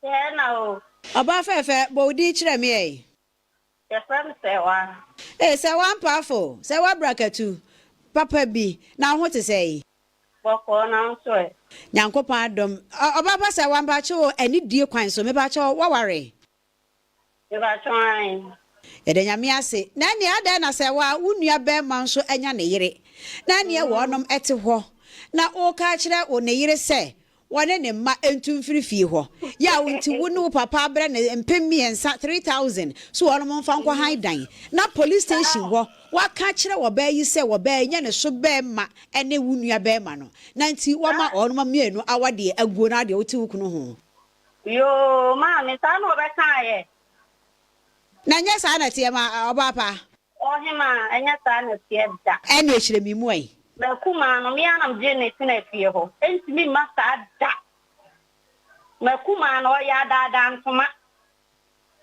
Yɛɛ na o. Ɔbaa fɛɛfɛ, bɔ wo din kyerɛ me ɛn. Yɛfrɛ me Sɛwa. Ee Sɛwa Mpaafo, Sɛwa Brakatu, papa bi, na wo ho te sɛn? Bɔkɔɔ, na wo nso ɛ? Nyankopɔn adom. Ɔbaa pa Sɛwa, mpakyɛw o, anidie kwan so, mepakyɛw, woaware? Mepakyɛw ae. Yɛda Nyame ase. Na ɛneɛ adɛn na sɛ wa wo nua bɛɛma nso anya ne yere na ɛneɛ wɔnom te hɔ na woka kyerɛ wo ne yere sɛ wɔne ne mma ntu mfiri fie hɔ yaw nti wo ne wo papa abrɛ no mpem miensa, 3000, so wɔnom mfa nkɔ han dan na police station hɔ waka kyerɛ wɔbaa yi sɛ wɔbaa yi nyɛ ne so bɛɛma ne wo nua bɛɛma no na nti wɔma wɔnom mienu awadeɛ aguo na adeɛ wote wo kunu ho. Yoo maame saa na ɔbɛkaeɛ. Na ɛnyɛ saa na ɛteɛ ma ɔbaa pa. Ɔhemaa, ɛnyɛ saa na ɛteɛ da. Ɛnneɛ kyerɛ me mu ɛ. M'akumaa no, me ara na megyee no tenaa fie hɔ. Ɛntumi mma saa da. M'akumaa no, ɔyɛ adaadaa ntoma.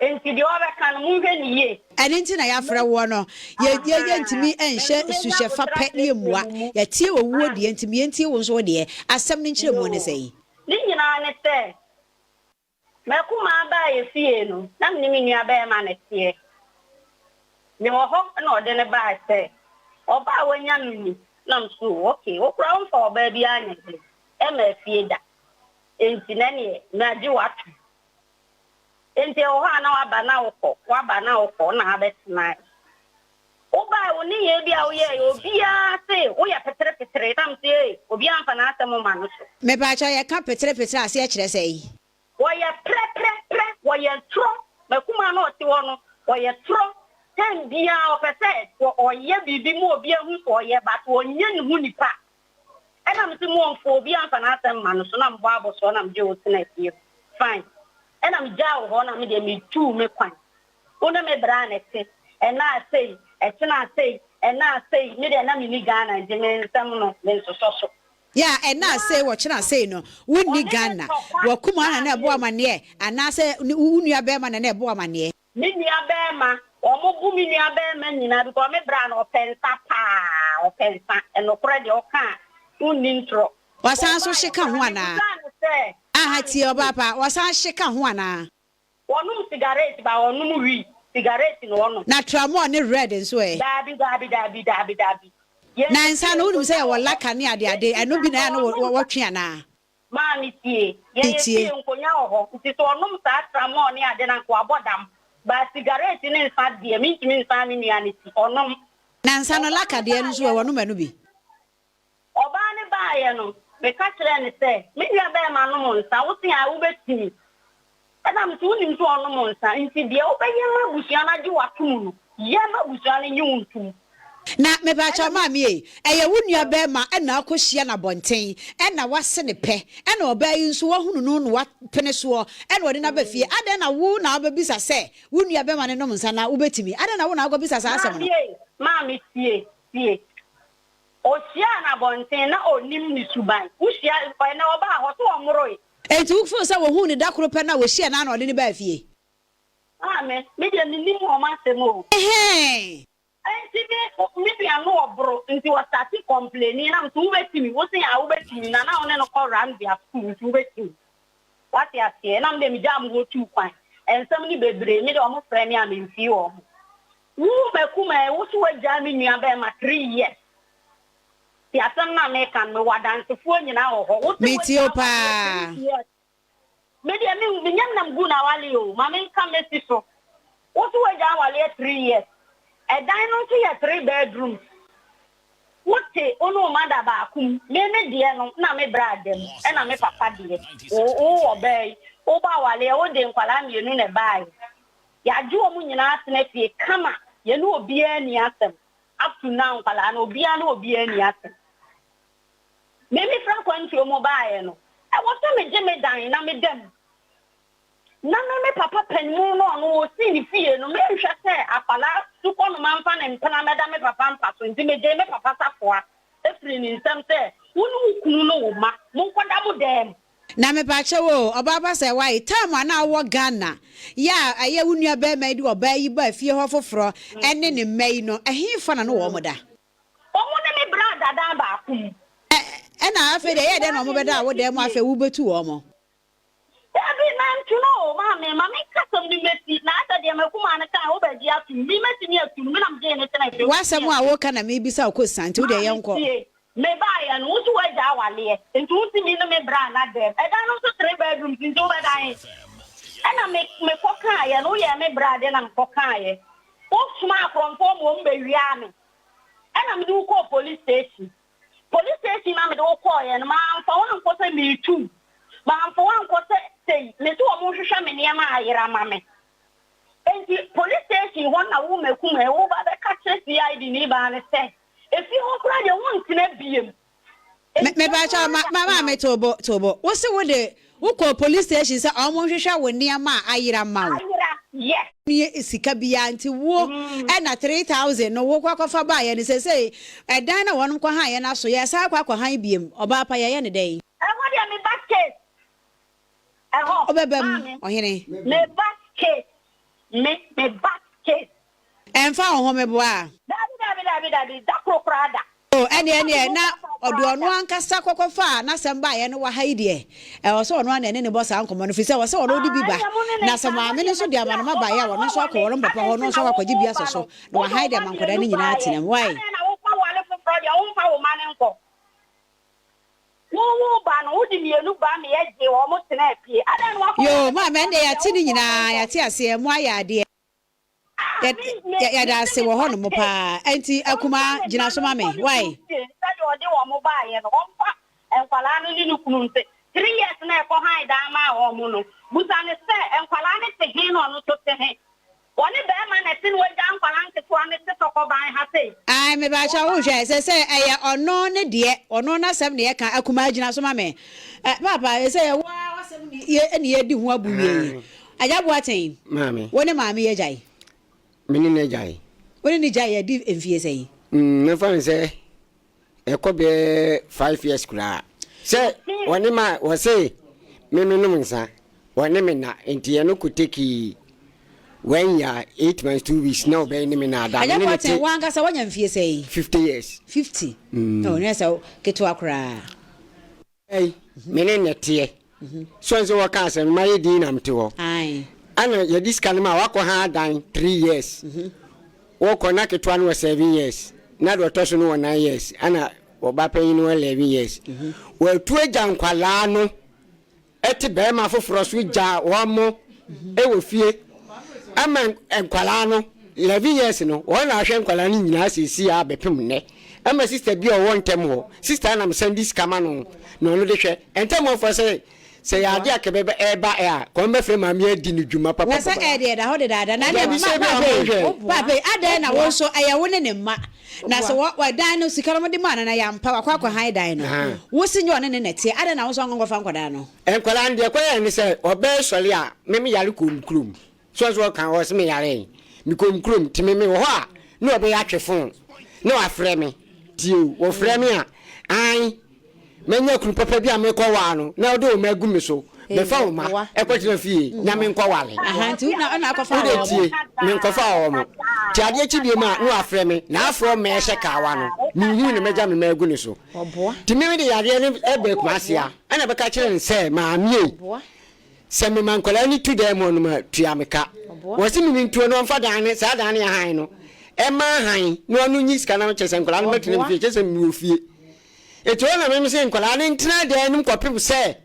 Enti deɛ ɔbɛka no, monhwɛ no yie. Ɛno nti na yɛafrɛ woɔ no. Yɛ, yɛ, yɛntumi nhyɛ suhyɛ fa pɛ ne yɛmmua. Yɛatie owuo deɛ, nti ma yɛntie wo nso wo deɛ. Asɛm no nkyerɛmu ne sɛn? Ne nyinaa ne sɛ, M'akumaa baa yɛn fie no, na me ne me nuabarima na ɛteɛ. Mewɔ hɔ na ɔde no bae sɛ, Ɔbaa a wanya no ni. Na me so, Okay, wo koraa womfa ɔbaa biara nyɛ dɛn mmaa fie da. Enti na ɛneɛ magye wo atom. Enti ɛwɔ hɔ a na waba na wokɔ, waba na wokɔ na abɛtenae. Wobae, wo nneyɛe bi a woyɛe, obiara se woyɛ peterepetere. Na mese, Ei, obiara mfa n'asɛm mma no so. Mepaakyɛw, yɛka peterepetere a, aseɛ kyerɛ sɛn? Wɔyɛ prɛprɛprɛ, wɔyɛ torɔ. M'akumaa no a ɔte hɔ no, ɔyɛ torɔ. Time biara ɔpɛ sɛ ɔyɛ biribi ma obi ahu sɛ ɔyɛ but ɔnyɛ ne ho nipa. Ɛna mese mo ɔmfa obiara mfa n'asɛm mma no so na mebɔ abɔsoɔ na megye wo tena fie hɔ. Fine. Ɛna megyaa wo hɔ na me deɛ metuu me kwan. Wo ne me bra na ɛte, ɛna sei, ɛkyena sei, ɛna sei, me deɛ na menni Ghana nti me nsɛm no mensosɔ so. Yeah, ɛna sei, ɔkyena sei no, wonni Ɔne me Ghana. tɔkwa W'akumaa na na maame ɛbɔ ei. amaneɛ anaasɛ wo nua bɛɛma na na ɛbɔ amaneɛ? Me nua bɛɛma, wɔn bo me nua bɛɛma nyinaa because me bra no ɔpɛ nsa paa, ɔpɛ nsa, ɛnokorɛ deɛ ɔka a wonni ntorɔ. Ɔsan nso Ɔbaeɛ hye ka ho koraa anaa? mebusaa no sɛ, Aha maame tie tie. ɔbaa pa, ɔsan hye ka ho anaa? Wɔnom sigaret ba wɔnom wii, sigaret na wɔnom. Na tramol ne red nso ɛ? Daabi daabi daabi daabi daabi. Yɛn Na nsa fie no wonim sɛ nkonya yɛwɔ wɔ hɔ, laka ne ade ade, enti ɛno sɛ bi na anka ɛyɛ a na wɔnom sa. wɔtwe anaa? Maame tie, yɛn yɛ Metie. fie nkonya wɔ hɔ, nti sɛ ɔnom saa tramol ne ade no anka wabɔ dam, but sigaret ne nsa deɛ mentumi nsan me nua no ti, ɔnom. Na nsa no Ɔbaa laka no deɛ no nso ɛ, baeɛ no. wɔnom ɛno bi? Ɔbaa no baeɛ no, meka kyerɛɛ no sɛ, Me nuabarima nom nsa, wo se a wobɛtumi? Ɛna mese, Wonim sɛ ɔnom nsa, nti deɛ wobɛyɛ ma abusua no agye wo ato mu no, yɛ ma abusua no nnye wo ntom. Na mepaakyɛw Ɛna me. maame ei, ɛyɛ wo nua barima na akɔhyia no abɔnten ɛna wase no pɛ, ɛna ɔbaa yi nso wahunu no na wapene soɔ ɛna ɔde no aba fie, adɛn na wo na wobɛbisa sɛ wo nua barima no nom nsa na wobɛtumi? Adɛn na wo na wokɔbisa saa asɛm Maame no? ei, maame tie, tie. Ɔhyiaa no abɔnten na ɔnim ne suban. Wohyia, ɛnɛ ɔbaa hɔ, so ɔmmoroe? Enti wo feel sɛ wɔhuu no da koro pɛ no a wɔhyia no ara na ɔde no baa fie? Maame, me deɛ mennim wɔn asɛm o. Ɛhɛn. Nti me, me nua no ɔboro nti ɔstarte complaining na mese wobɛtumi, wose aa wobɛtumi na na wo ne no kɔ Rambia school nti wobɛtumi. Wate aseɛ? Na me deɛ megyaa mo hɔ tuu kwan. Nsɛm no bebree, me deɛ wɔn frɛ me a memfii wɔn. Wo Makumaa yi, wo so woagyaa me nua bɛɛma tthree years. Nti asɛm no a meka no, mewɔ adansefoɔ nyinaa wɔ hɔ. Wo se Metie wo woagyaa awareɛ paa. three years. Me deɛ me me nyam nam gu na awale o ma me nka mesi so wo so wagya awaleɛ three years ɛdan no nso yɛ three bedrooms wo te wo ne wo mother baako mu me me deɛ no na me bra da mu ɛna me papa deɛ wo wo wɔ baa yi wo ba awaleɛ wo de nkwadaa mmienu na ɛbaeɛ yagye wɔn nyinaa atena fie kama yɛne obiara ni asɛm up to now nkwadaa no obiara ne obiara ni asɛm. Me mefiri akwantuo mu baeɛ no, ɛwɔ sɛ megye me dan na meda mu. Na me me papa panin no ɔno ɔsii ne fie no, menhwɛ sɛ akwadaa sukɔnoma mfa ne mpena mmɛda me papa mpa so, nti megyee me papa safoa firii ne nsam sɛ, Wo ne wo kunu ne wo mma, monkɔda mo dan mu. Na mepakyɛw o, ɔbaa pa sɛ why time a na wowɔ Ghana yɛ a ɛyɛ wo nua barima yi de ɔbaa yi baa fie hɔ foforɔ ɛne ne mma yi no, ɛhefa na na wɔn da? Wɔn ne me bra da dan baako mu. Ɛ, ɛna afei deɛ ɛyɛɛ dɛn na wɔbɛdaa wo dan mu afei wobetu wɔn? Dabi, mantu no o, maame, ma menka asɛm no mmɛsi, na asɛ deɛ m'akumaa no kae, wobɛgye atom, me mɛtumi atu no, me na megyee no tenaa fie, W'asɛm a woka na merebisa wo kosa, nti wo deɛ Maame, yɛnkɔ. tie, mebaeɛ no, wo nso woagya awaleɛ, nti wontumi ne me bra nna dɛm, ɛdan no nso three bedrooms, nti wobɛda he? Ɛna me, mekɔkaeɛ no, woyɛɛ me bra deɛ na mekɔkaeɛ, wosomaa akorɔmfoɔ ma wɔbɛwiaa me. Ɛna mede wo kɔɔ police station. Police station na mede wo kɔɔeɛ no, mamfa wo ankɔ sɛ meretu wo. Mamfa wo ankɔ sɛ sei. Mese wɔn nhwehwɛ me nneɛma a ayera ma me. Enti police station hɔ na wo mɛkum ɛ, wo ba bɛka kyerɛ CID ni baa no sɛ, efie hɔ koraa deɛ wontena biem. Me mepakyɛw ma ma maame to bo to bo. Wo se wo de wo kɔɔ police station sɛ ɔmo nhwehwɛ wo nneɛma a ayera mma wo. Ayera, yes. Nni sika biara nti wo ɛna 3000 no wo kɔ akɔfa baeɛ no sesei ɛdan no a wɔnom kɔ han yɛ no aso yɛsan akɔ akɔ han biem ɔbaa pa yɛyɛ no dɛn. Ɛhɔ deɛ me ba case ɛhɔ Wobɛba mu maame ɔhene. me ba case me me ba case. Ɛnfa wo ho meboa a. Dabi dabi dabi dabi da koro koraa da. Oh ɛneɛ ɛneɛ na ɔde ɔno ankasa kɔkɔ faa n'asɛm baeɛ no wɔ ha yi deɛ ɛwɔ sɛ ɔno ara na ɛne no bɔ saa nkɔmmɔ no firi sɛ ɛwɔ sɛ ɔno de bi ba na sɛ maame no nso de amanoma baeɛ a ɔno nso akɔ wɔn papa hɔ na ɔno nso akɔ akɔgye bi asɔ so na wahan de ama nkwadaa no nyinaa atena mu why? Yoo maame ɛndeɛ yɛate ne nyinaa yɛate aseɛ mo ayɛ adeɛ. Ah, Yɛ me, me, yɛ yɛda me ase se wɔ me ba hɔnom case. paa. Ɛnti Ɔmfa Akumaa, ne gyina mma so no ma me. nkɔ ne Wai? kunu fie sɛdeɛ ɔde wɔn baeɛ no, ɔmfa nkwadaa no ne ne kunu nte. Three years na ɛkɔ han dan maa wɔn no, busa no sɛ nkwadaa no te he na ɔno nso te he. Ɔne barima na ɛte na wagya nkwadaa nketewa no te tɔkɔban ha sei. Ae, mepakyɛw wo hwɛ, ɛsɛ sɛ ɛyɛ ɔno ne deɛ, ɔno n'asɛm na yɛka, Akumaa gyina so ma me. Ɛ, Paapa, ɛsɛ yɛ wo ara w'asɛm ne yɛ ɛne yɛredi ho abu wie yi. Ae. Agya Boateng, Maame. wo ne maame yi agyae? Me ne no agyae. Wo ne no gyae adi mfie sɛn? Mm, mɛfa no sɛ ɛkɔ bɛyɛ 5 years koraa. Sɛ wɔne ma wɔse me menom nsa, wɔne me na, nti ɛno kɔ take one year, 8 months, 2 weeks na ɔbɛn ne me na ada. Me Agya ne no Boateng, te wo ankasa woanya mfie sɛn? 50 years. 50? Oh, na ɛsɛ ketewa koraa. Ei, me ne no teɛ. So nso wɔka asɛm no mayɛ din na mete hɔ. Ae. Ana yɛde sika no ma wakɔ ha dan 3 years. Wɔkɔ na ketewa no wɔ 7 years. Na deɛ ɔtɔ so no wɔ 9 years. Ana ɔba panyin no wɔ 11 years. Wɔatu agya nkwalaa no ɛte bɛrima foforɔ so gya wɔn mo ɛwɔ fie. Ama nkwalaa no 11 years no wɔn na ahwɛ nkwalaa no nyinaa siesie a bɛpem nnɛ. Ama sister bi a ɔwɔ ntɛm hɔ sister nam sɛn de sika ma no na ɔno de hwɛ ntɛm hɔ fɔ sɛ sɛ yɛ ade a kɛbɛ ɛba ɛ a kɔn bɛfrɛ maame adi ne dwuma Na sɛ papapapa. ɛyɛ deɛ ɛda hɔ dedaada na Dabi deɛ sɛ ma bi a paape ɔmo hwɛ. paape adɛn na wo nso ɛyɛ wo ne ne mma na sɛ wɔ wɔ dan no sika no wɔde maa no na yɛampa wakɔ akɔ han dan no wo se nyɛ ɔne ne na ɛteɛ adɛn na wo nso ankɔ nkɔfa nkwadaa no. Nkwadaa no deɛ kɔyɛ ne sɛ ɔbɛyɛ sɔre a meme yare kɔ mu kurom so nso ɔka ɔsɛ me yare mekɔ mu kurom nti meme wɔ hɔ a na ɔbɛyɛ atwe phone na wafrɛ me tie o wɔfrɛ me a an manya kunu papa bi a mekɔ waa no na ɔde wɔn agu me so. Bɛfa wo mma kɔtena fie na menkɔware. Wode tie, menkɔfa wɔn. Nti adeɛ kye biom a, na wafrɛ me, na afrɛ mma ɛhyɛ kawa no, menhuu no, mɛgya me mma agu ne so. Nti me mede yareɛ no baa Kumasi ha, ɛna bɛka kyerɛɛ no sɛ, Maame ei, sɛ mema nkwadaa no tu dan mu hɔ nom a, tua me ka. Wɔse me mentuo na ɔmfa dan no, saa dan no yɛ hann no, ɛma hann, na ɔno nyi sika na kyerɛ sɛ nkwadaa no mmɛtena me fie, kyerɛ sɛ mewɔ fie. Nti hɔ na meme se nkwadaa no ntena dan no mu kɔpem sɛ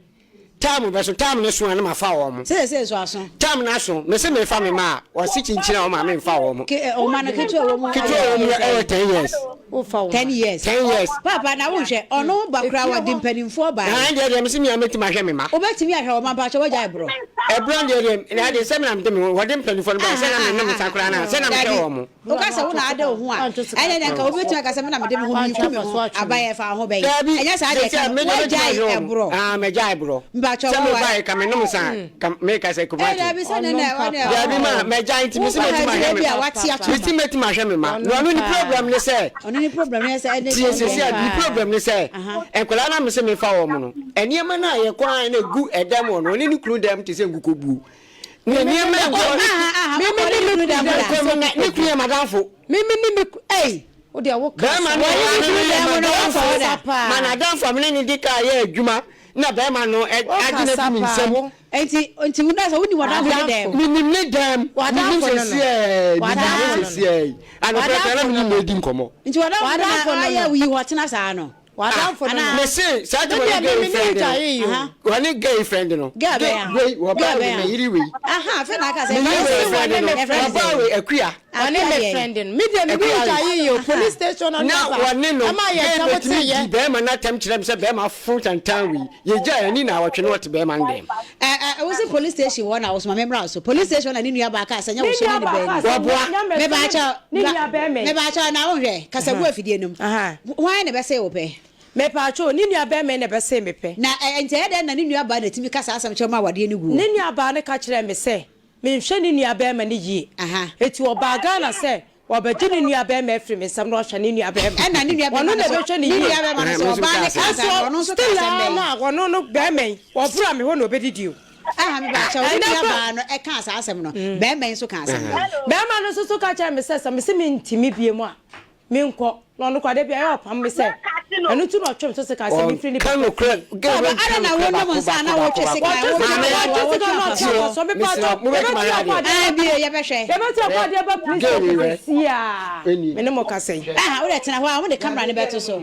Time bɛso, time no so a na mafa wɔn. Seesei nso aso. Time no aso, mese mefa me mma a, wɔse kyinkyin a wɔn a memfa wɔn. Ke eh, ɔma no ketewa wɔ mu. Ketewa wɔ mu ɛwɔ 10 years. Wofa wo 10 years. 10 years. Papa na wonhwɛ, ɔno ba koraa wɔde mpanimfoɔ baeɛ. Na deɛ deɛ mese me a mɛtumi ahwɛ me mma. Wobɛtumi ahwɛ wɔn mma mpakyɛ wagyae borɔ. Ɛborɔ deɛ deɛ, na deɛ sɛ me na mede me ho, wɔde mpanimfoɔ no baeɛ, sɛ na menom nsa koraa no a, sɛ na mehwɛ wɔn. Woka sɛ wo na ada wo ho a, ɛnneɛ na anka obi bɛtumi aka sɛ me na mede me ho mereku me ho aba yɛ fa wo ho bɛn? Daabi, Ɛnyɛ saa deɛ seesei ka a no, me deɛ mɛtumi woagyae ahwɛ wɔn. ɛborɔ. Ah, magyae borɔ. Mpakyɛ Sɛ wo mebaeɛ ka menom nsa a, ka meka sɛ Eh, Kumasi. daabi sɛ ne na ɔne Daabi ma, magyae nti mese Woba ha mɛtumi nti ahwɛ me ebi a wate ato Mese mɛtumi ahwɛ me mma. Na ɔno ne problem ne sɛ, Ɔno ne problem ne sɛ ɛne tie seesei a, ne problem ne sɛ, Aha. nkwadaa no a mese mefa wɔn no, nneɛma no a yɛkɔ a na ɛgu ɛdam hɔ no, ɔne ne kunu dam te sɛ nkukuobuo. Ne nneɛma a ɛgu hɔ no, Me me ne me kunu ne ne ne kunu yɛ madamfo. Me me ne me ei wo deɛ wo kasa. Bɛrima no Wɔne ne ɔne kunu ne dan mu no madamfo wɔkɔ hɔ da. ma n'adamfo a me ne no di kaa yɛ adwuma na bɛrima no agye no afi me nsam. Nti nti wo na sɛ wonim w'adamfo ne dɛm. Menim ne dɛm. Menim sɛsiɛ menim ne sɛsiɛ yi. Anɔpa koraa na me ne no redi nkɔmmɔ. Nti w'adamfo no na ayɛ wo yi hɔ tena saa no. W'adamfo no no. Me se saa ti wɔne gay friend no. Wɔne gay friend no. Girl bɛn a. Wei wɔbaa wei me yere wei. Aha afei na aka sɛ. Me yere wei friend no. Wɔbaa wei akua. Wɔne me friend no. Me deɛ me ne gya yi o police station na Na wɔne no gay betumi di bɛrima no atɛm kyerɛ me sɛ bɛrima fo tantan wei. Yɛgya ani na awɔtwe na ɔte bɛrima no dɛm. Ɛ ɛ wo se police station hɔ na wosoma me mmra so. Police station hɔ na ne nua baa kaa sɛ nyɛ wo so ne ne bɛn ni. Wɔboa. Me baa kyɛw me baa kyɛw na wo nhwɛ kasa gu afidie no mu. Hwan na ɛbɛsee wo pɛ? Me paa kyɛw ne nua bɛɛma na ɛbɛsee me pɛ. Na ɛ nti ɛyɛ dɛn na ne nua baa na ɛtumi ka saa asɛm kyerɛ wo ma awadeɛ no guo? Ne nua baa no ka kyerɛɛ me sɛ menhwɛ ne nua bɛɛma no yie. Eti ɔbaa Ghana sɛ Ɔbɛgye ne nua bɛrima afiri me nsam na wahwɛ ne nua bɛrima. Ɛna ne nua bɛrima Ɔno no na so, ɛbɛhwɛ no ne yie. nua bɛrima no so, ɔbaa no kaa Nanso saa no, ɔno nso kaa still asɛm ara bɛn? no a, ɔno no bɛrima yi, ɔboro a me hɔ na ɔbɛdidi o. Aha, me ba kyɛw, ne Ɛnɛ nua kora- baa no ɛkaa saa asɛm no, bɛrima yi nso kaa asɛm bɛn? Bɛrima no nso so ka kyerɛɛ me sɛ, sɛ mese mentumi bio mu a, menkɔ. Na ɔno koraa, da biara ɛyɛ ɔpam me sɛ, ɛno nti na ɔtwe me so sekan sɛ memfiri ne Ɔnka papa nokorɛ fie. girl Papa, wei nka adɛn na nokorɛ wonom baako nsa a na baako wotwe baako sekan, baako. wotwe Maame, sekan, Wɔtwe sekan wotwe na afa ɔtwe so? tie, afa so. mesrɛ Mepatɔ, wo, mobɛtumi yɛbɛtumi ayɛ akɔ adeɛ. adeɛ Ah, aba bio, yɛbɛhwɛ. Yɛbɛtumi akɔ adeɛ aba police Girl wei station wɛ, seesei a ɛnie. me ne mo kasa yi. Aha, wode tena hɔ a, wode camera no bɛto so.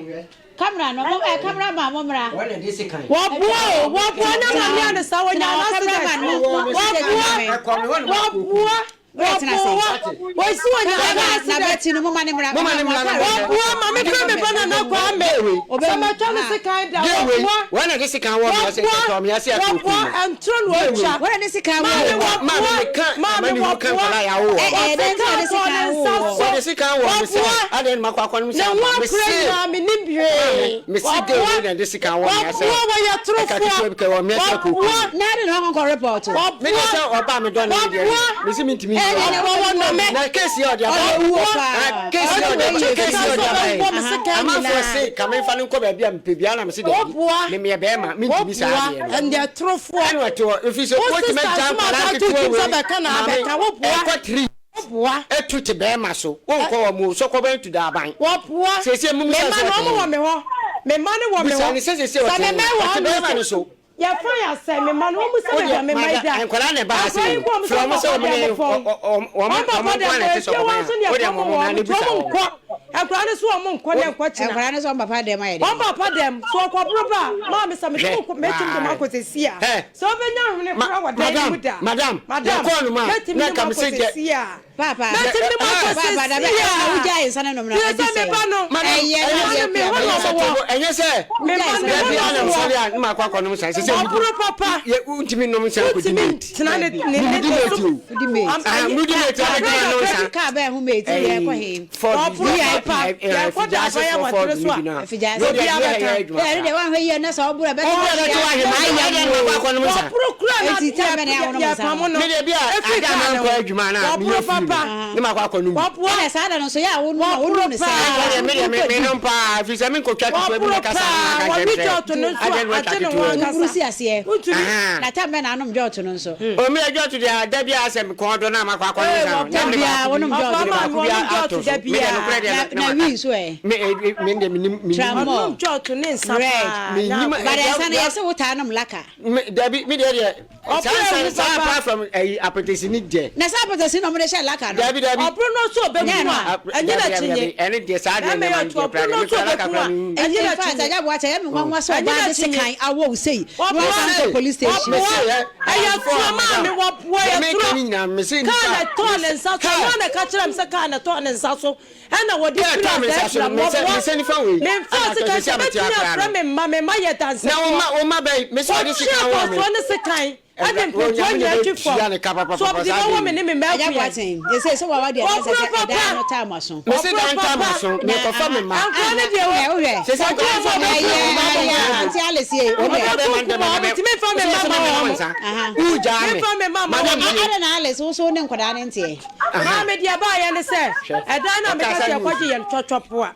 Camera no, mo, eh, camera man, mo mmra. Wɔn na ɛde sekan. Wɔboa o, wɔboa na Tena maame hɔ, ade saa wɔnya tena hɔ, an camera accident. man, mo, mo, mo sisi Wɔboa, adwuma me. Ɛkɔ me hɔ na makɔ oku. wɔboa, Wode tena ase. wɔboa. Wɔsi wɔnya an Papa, na accident. bɛti no, moma ne mmra. Moma ne mmra na Moma Wɔboa ma me fɛ me ba nana Kwame. Sɛ matwa ne sekan da, Girl wei, wɔboa. wɔn na ɛde sekan wɔ me ase, Wɔboa, ɛtɔ me ase akɔ oku wɔboa, me. ɛntoro na ɔtwa. Wɔde ne sekan wɔ Maame wo. wɔboa, Maame meka maame amane hu ka wɔboa. nkwadaa yɛ awo wɔ. Ɛ, ɛ, dɛn nti na ɔde Ɔse kaa sekan tɔ ne wɔ nsa wo? so. Wɔde sekan wɔ me sɛ, Wɔboa. adɛn na makɔ akɔnom Ne sɛ ho ama me akora se. nyinaa menim hwee. Maame, mese girl Wɔboa, wei na ɛde sekan wɔ me ase. wɔboa, wɔyɛ Ɛka ketewa bi torofoɔ. ka wɔ me ase akɔ oku Wɔboa, me. Na ade na wakɔnkɔ report. Me deɛ sɛ wɔboa, ɔbaa me dɔ ne me deɛ wɔboa. mese mentumi Ɛ, nyi ɛnɛ ɔbaa. Wɔboa wobɛwu wɔnɔ me. Na case yɛ ɔde aba. Ɔyɛ wuo Wɔboa. paa. Case yɛ ɔde aba. Ɔde Case yɛ ɔde aba. Wɔbɔ me sekan Amanfoɔ nyinaa. se ka memfa no nkɔ baabi a mepɛ biara na mese daabi. Wɔboa. Me meyɛ bɛrima mentumi saa Wɔboa. adeɛ no. Ɛndeɛ torofoɔ. Ɛna ɔte hɔ ɛfiri sɛ Wo wotumi sister agya nso ma nkwadaa aka to nketewa tim sɛ wei bɛka na maame abɛka. Woboa. ɛkɔ tiri Wɔboa. ɛtu te bɛrima so wonkɔ wɔ mu sɔkɔ bɛn tu daaban. Wɔboa. Seesei mum Me sɛ mma sɛ no ɔte wɔn wɔ me hɔ. Me mma no wɔ me Bisa hɔ. ne sɛ seesei Sɛ ɔte me mma wɔ ɔte hɔ bɛrima no no so. Yɛfa yɛ asɛn me mma no wɔn sɛ baabi a me mma yi da. Nkwadaa na ɛba ha Akwadaa sei yi no kɔ wɔn sɛ frɛ wɔn wɔn sɛ papa wɔn ne dɛm fɔn. wɔn Wɔn wɔn papa nko dɛm ara na fɔn. ɛte sɛ Efie ɔkɔban wɔn nso a ne wodeɛ ɛfɔm ma wɔn wɔn mmra ne nti bisa wɔn wɔn. nkɔ. Nkwadaa no so wɔn nkɔ ne nkɔ kyena. Nkwadaa no sɛ wɔn papa dɛm ayɛ Wɔn dɛn? papa dɛm so ɔkɔboro ba a maame sɛ mede Hwɛ mo kɔ mɛtumi de mo waa. akɔ sɛsi a. Hɛ Sɛ wobɛnya ahwene ma koraa wɔ dan no mu madam da. madam Madam yɛkɔɔ no mu a mɛtumi na ne mo nka akɔ mese deɛ sɛsi a. Papa, Mɛtumi ne mo akɔ papa, da bɛ sɛsi ɛna a. wogyae nsa no nom na Firi adi sɛ sɛ. me ba no madam Ɛyɛ ɛnyɛ na me deɛ me kura hɔ bɛyɛ. na ɛnyɛ sɛ wɔwɔ. tobo ɛnyɛ sɛ Me Wogyae mma nsa me no hɔ dabi na ana wɔwɔ. nsɔre a ne maakɔ akɔnom nsa ɛsɛ sɛ mudi Ɔboro papa. yɛ wontumi nnom nsa nkɔdi Wontumi mate ntena ne ne ne mudi ne mate so. o Wodi mate. Am ah ayi mudi mate kakra abɛgyina nom kakra nsa bi. Kaa bɛn ho mate yɛ kɔ he? Ford Ɔboro bi papa. Yɛkɔ da figyase aban fɔ Ford abɔntere ni so a. bi no a Afigya na ase. ɔde Obiara adwuma bɛka. yɛ adwuma Ɛ ɛno deɛ koraa woanhwɛ yie na sɛ ɔboro a ɛbɛto ɔboro ahye ɛbɛto ahye ma ayɛ ɛdɛn na makɔ wo. akɔnom nsa Wɔboro kura na Enti time bɛn na ɛyɛ a wonom nsa yɛpamo no? no. me deɛ bi a Efiri ada kaa ne mankɔ ho. adwuma no a Wɔboro meyɛ fie papa. no. Papa. Ne makɔ akɔ nom bi. Wɔboa. Ɛna saa da no nso yɛ a wonom a Wɔboro wonom no sɛn? paa. Ɛnka deɛ me deɛ me Wokɔ menom di. paa ɛfiri sɛ menkɔtwa ketewa bi Wɔboro mɛka saa paa. na maka Wɔwe nkyɛm sɛ jɔɔto no nso adɛn a, na woatwa agye ne ho ketewa bi. Woburu ankasa. si aseɛ. Wontumi. Ahaa. Na tam bɛn na anom jɔɔto no nso? O me jɔɔto deɛ da biara sɛ mekɔn dɔ na makɔ akɔnom Ee, nsa no na wɔboa. mede Da biara baako bi wonom Ɔboa jɔɔto mede no. maame, baako bi ɔnom ato jɔɔto da so. Me deɛ nokorɛ biara. deɛ Na na na maka. wii nso ɛ? Me eh, me deɛ menim menim. Tramol. Ɔnom jɔɔto ne nsa Red. paa. Menim Nyɛ But agorɔ. deɛ nsa no deɛ yɛse wotaa nom laka. me dabi me deɛ deɛ Ɔbrɛ saa wu nsa saa papa. apart from ɛyi apɛtɛsini deɛ. Na saa apɛtɛsini na wɔde hyɛ laka no. Dabi dabi. Ɔboro no nso ɔbɛku Nyɛ no a, a. ɛnyɛ Dabi na dabi kyinye. dabi ɛne deɛ saa deɛ Bɛrima nneɛma yɛ no ɔto deɛ ɔboro koraa no deɛ me nso koraa laka ɔbɛku koraa a, me ɛnyɛ In na fact, kyinye. Agya Boakye, ɛyɛ me nwanwa sɛ Ɛnyɛ ɔbaa na de kyinye. sekan awɔ wo sei na Wɔboa. wasan kɔ police station. Wɔboa. Mese yɛ Ɛyɛ adansefoɔ torɔ a maame, madam wɔboa, deɛ ɛyɛ meka torɔ. ne nyinaa mese Kaa nipa na ɛtɔɔ ne mese nsa so, hɛ ɔno na ɛka kyerɛɛ me sɛ kaa na ɛtɔɔ ne nsa so. Ɛna wɔde Kaa firi ɛtɔɔ me ase nsa so afira no me, mese wɔboa. mese nifa wei Memfaa ɛna atɔ sekan sisi sɛ a mete mɛtumi akora afrɛ no me mma, me mma yɛ na dansefoɔ. wo ma wo ma bɛyi mese ɔde Wɔtwee sekan wɔ me kɔsoɔ ne sekan. Ɛwura Ɛde mpɛntoa Onyame na nyinaa twi ɛbɛtua fam. ne ka So papapapa ɔde saa bɛwɔ de me yi. ne me mma Agya akua yi. Boateng, ɛsɛ sɛ wawa deɛ ɛsɛ Ɔboro sɛ ɛdan papa. no taa mo aso. Mese Ɔboro dan taa papa. m'aso, Na mekɔfa me aha, mma. Nkoa aha, no deɛ wohwɛ, wohwɛ. Sese wɔgye nkoa wɔn mfa a me Ɛyɛ, mma wɔbɛkum bɔ ɛyɛ, nkwadaa mu. Auntie Alice ye, Wo wohwɛ. ba bɛma Wɔbɛkunkum ndɛm wɔn, ɛnɛ bɛ metumi mfa me wosɛ mma sɛ ma mɛmɛ wɔn. nsa. Aha. Wogyaa me. Memfa me mma ma Madam wɔn. tie. Ada na Alice, wo so wo ne nkwadaa no nteɛ. Aha. Maame deɛ ɛbaayɛ ne sɛ Hwɛ. ɛdan no a meka Ɔkasa sɛ news. yɛkɔgye yɛn twɔtwɔpo a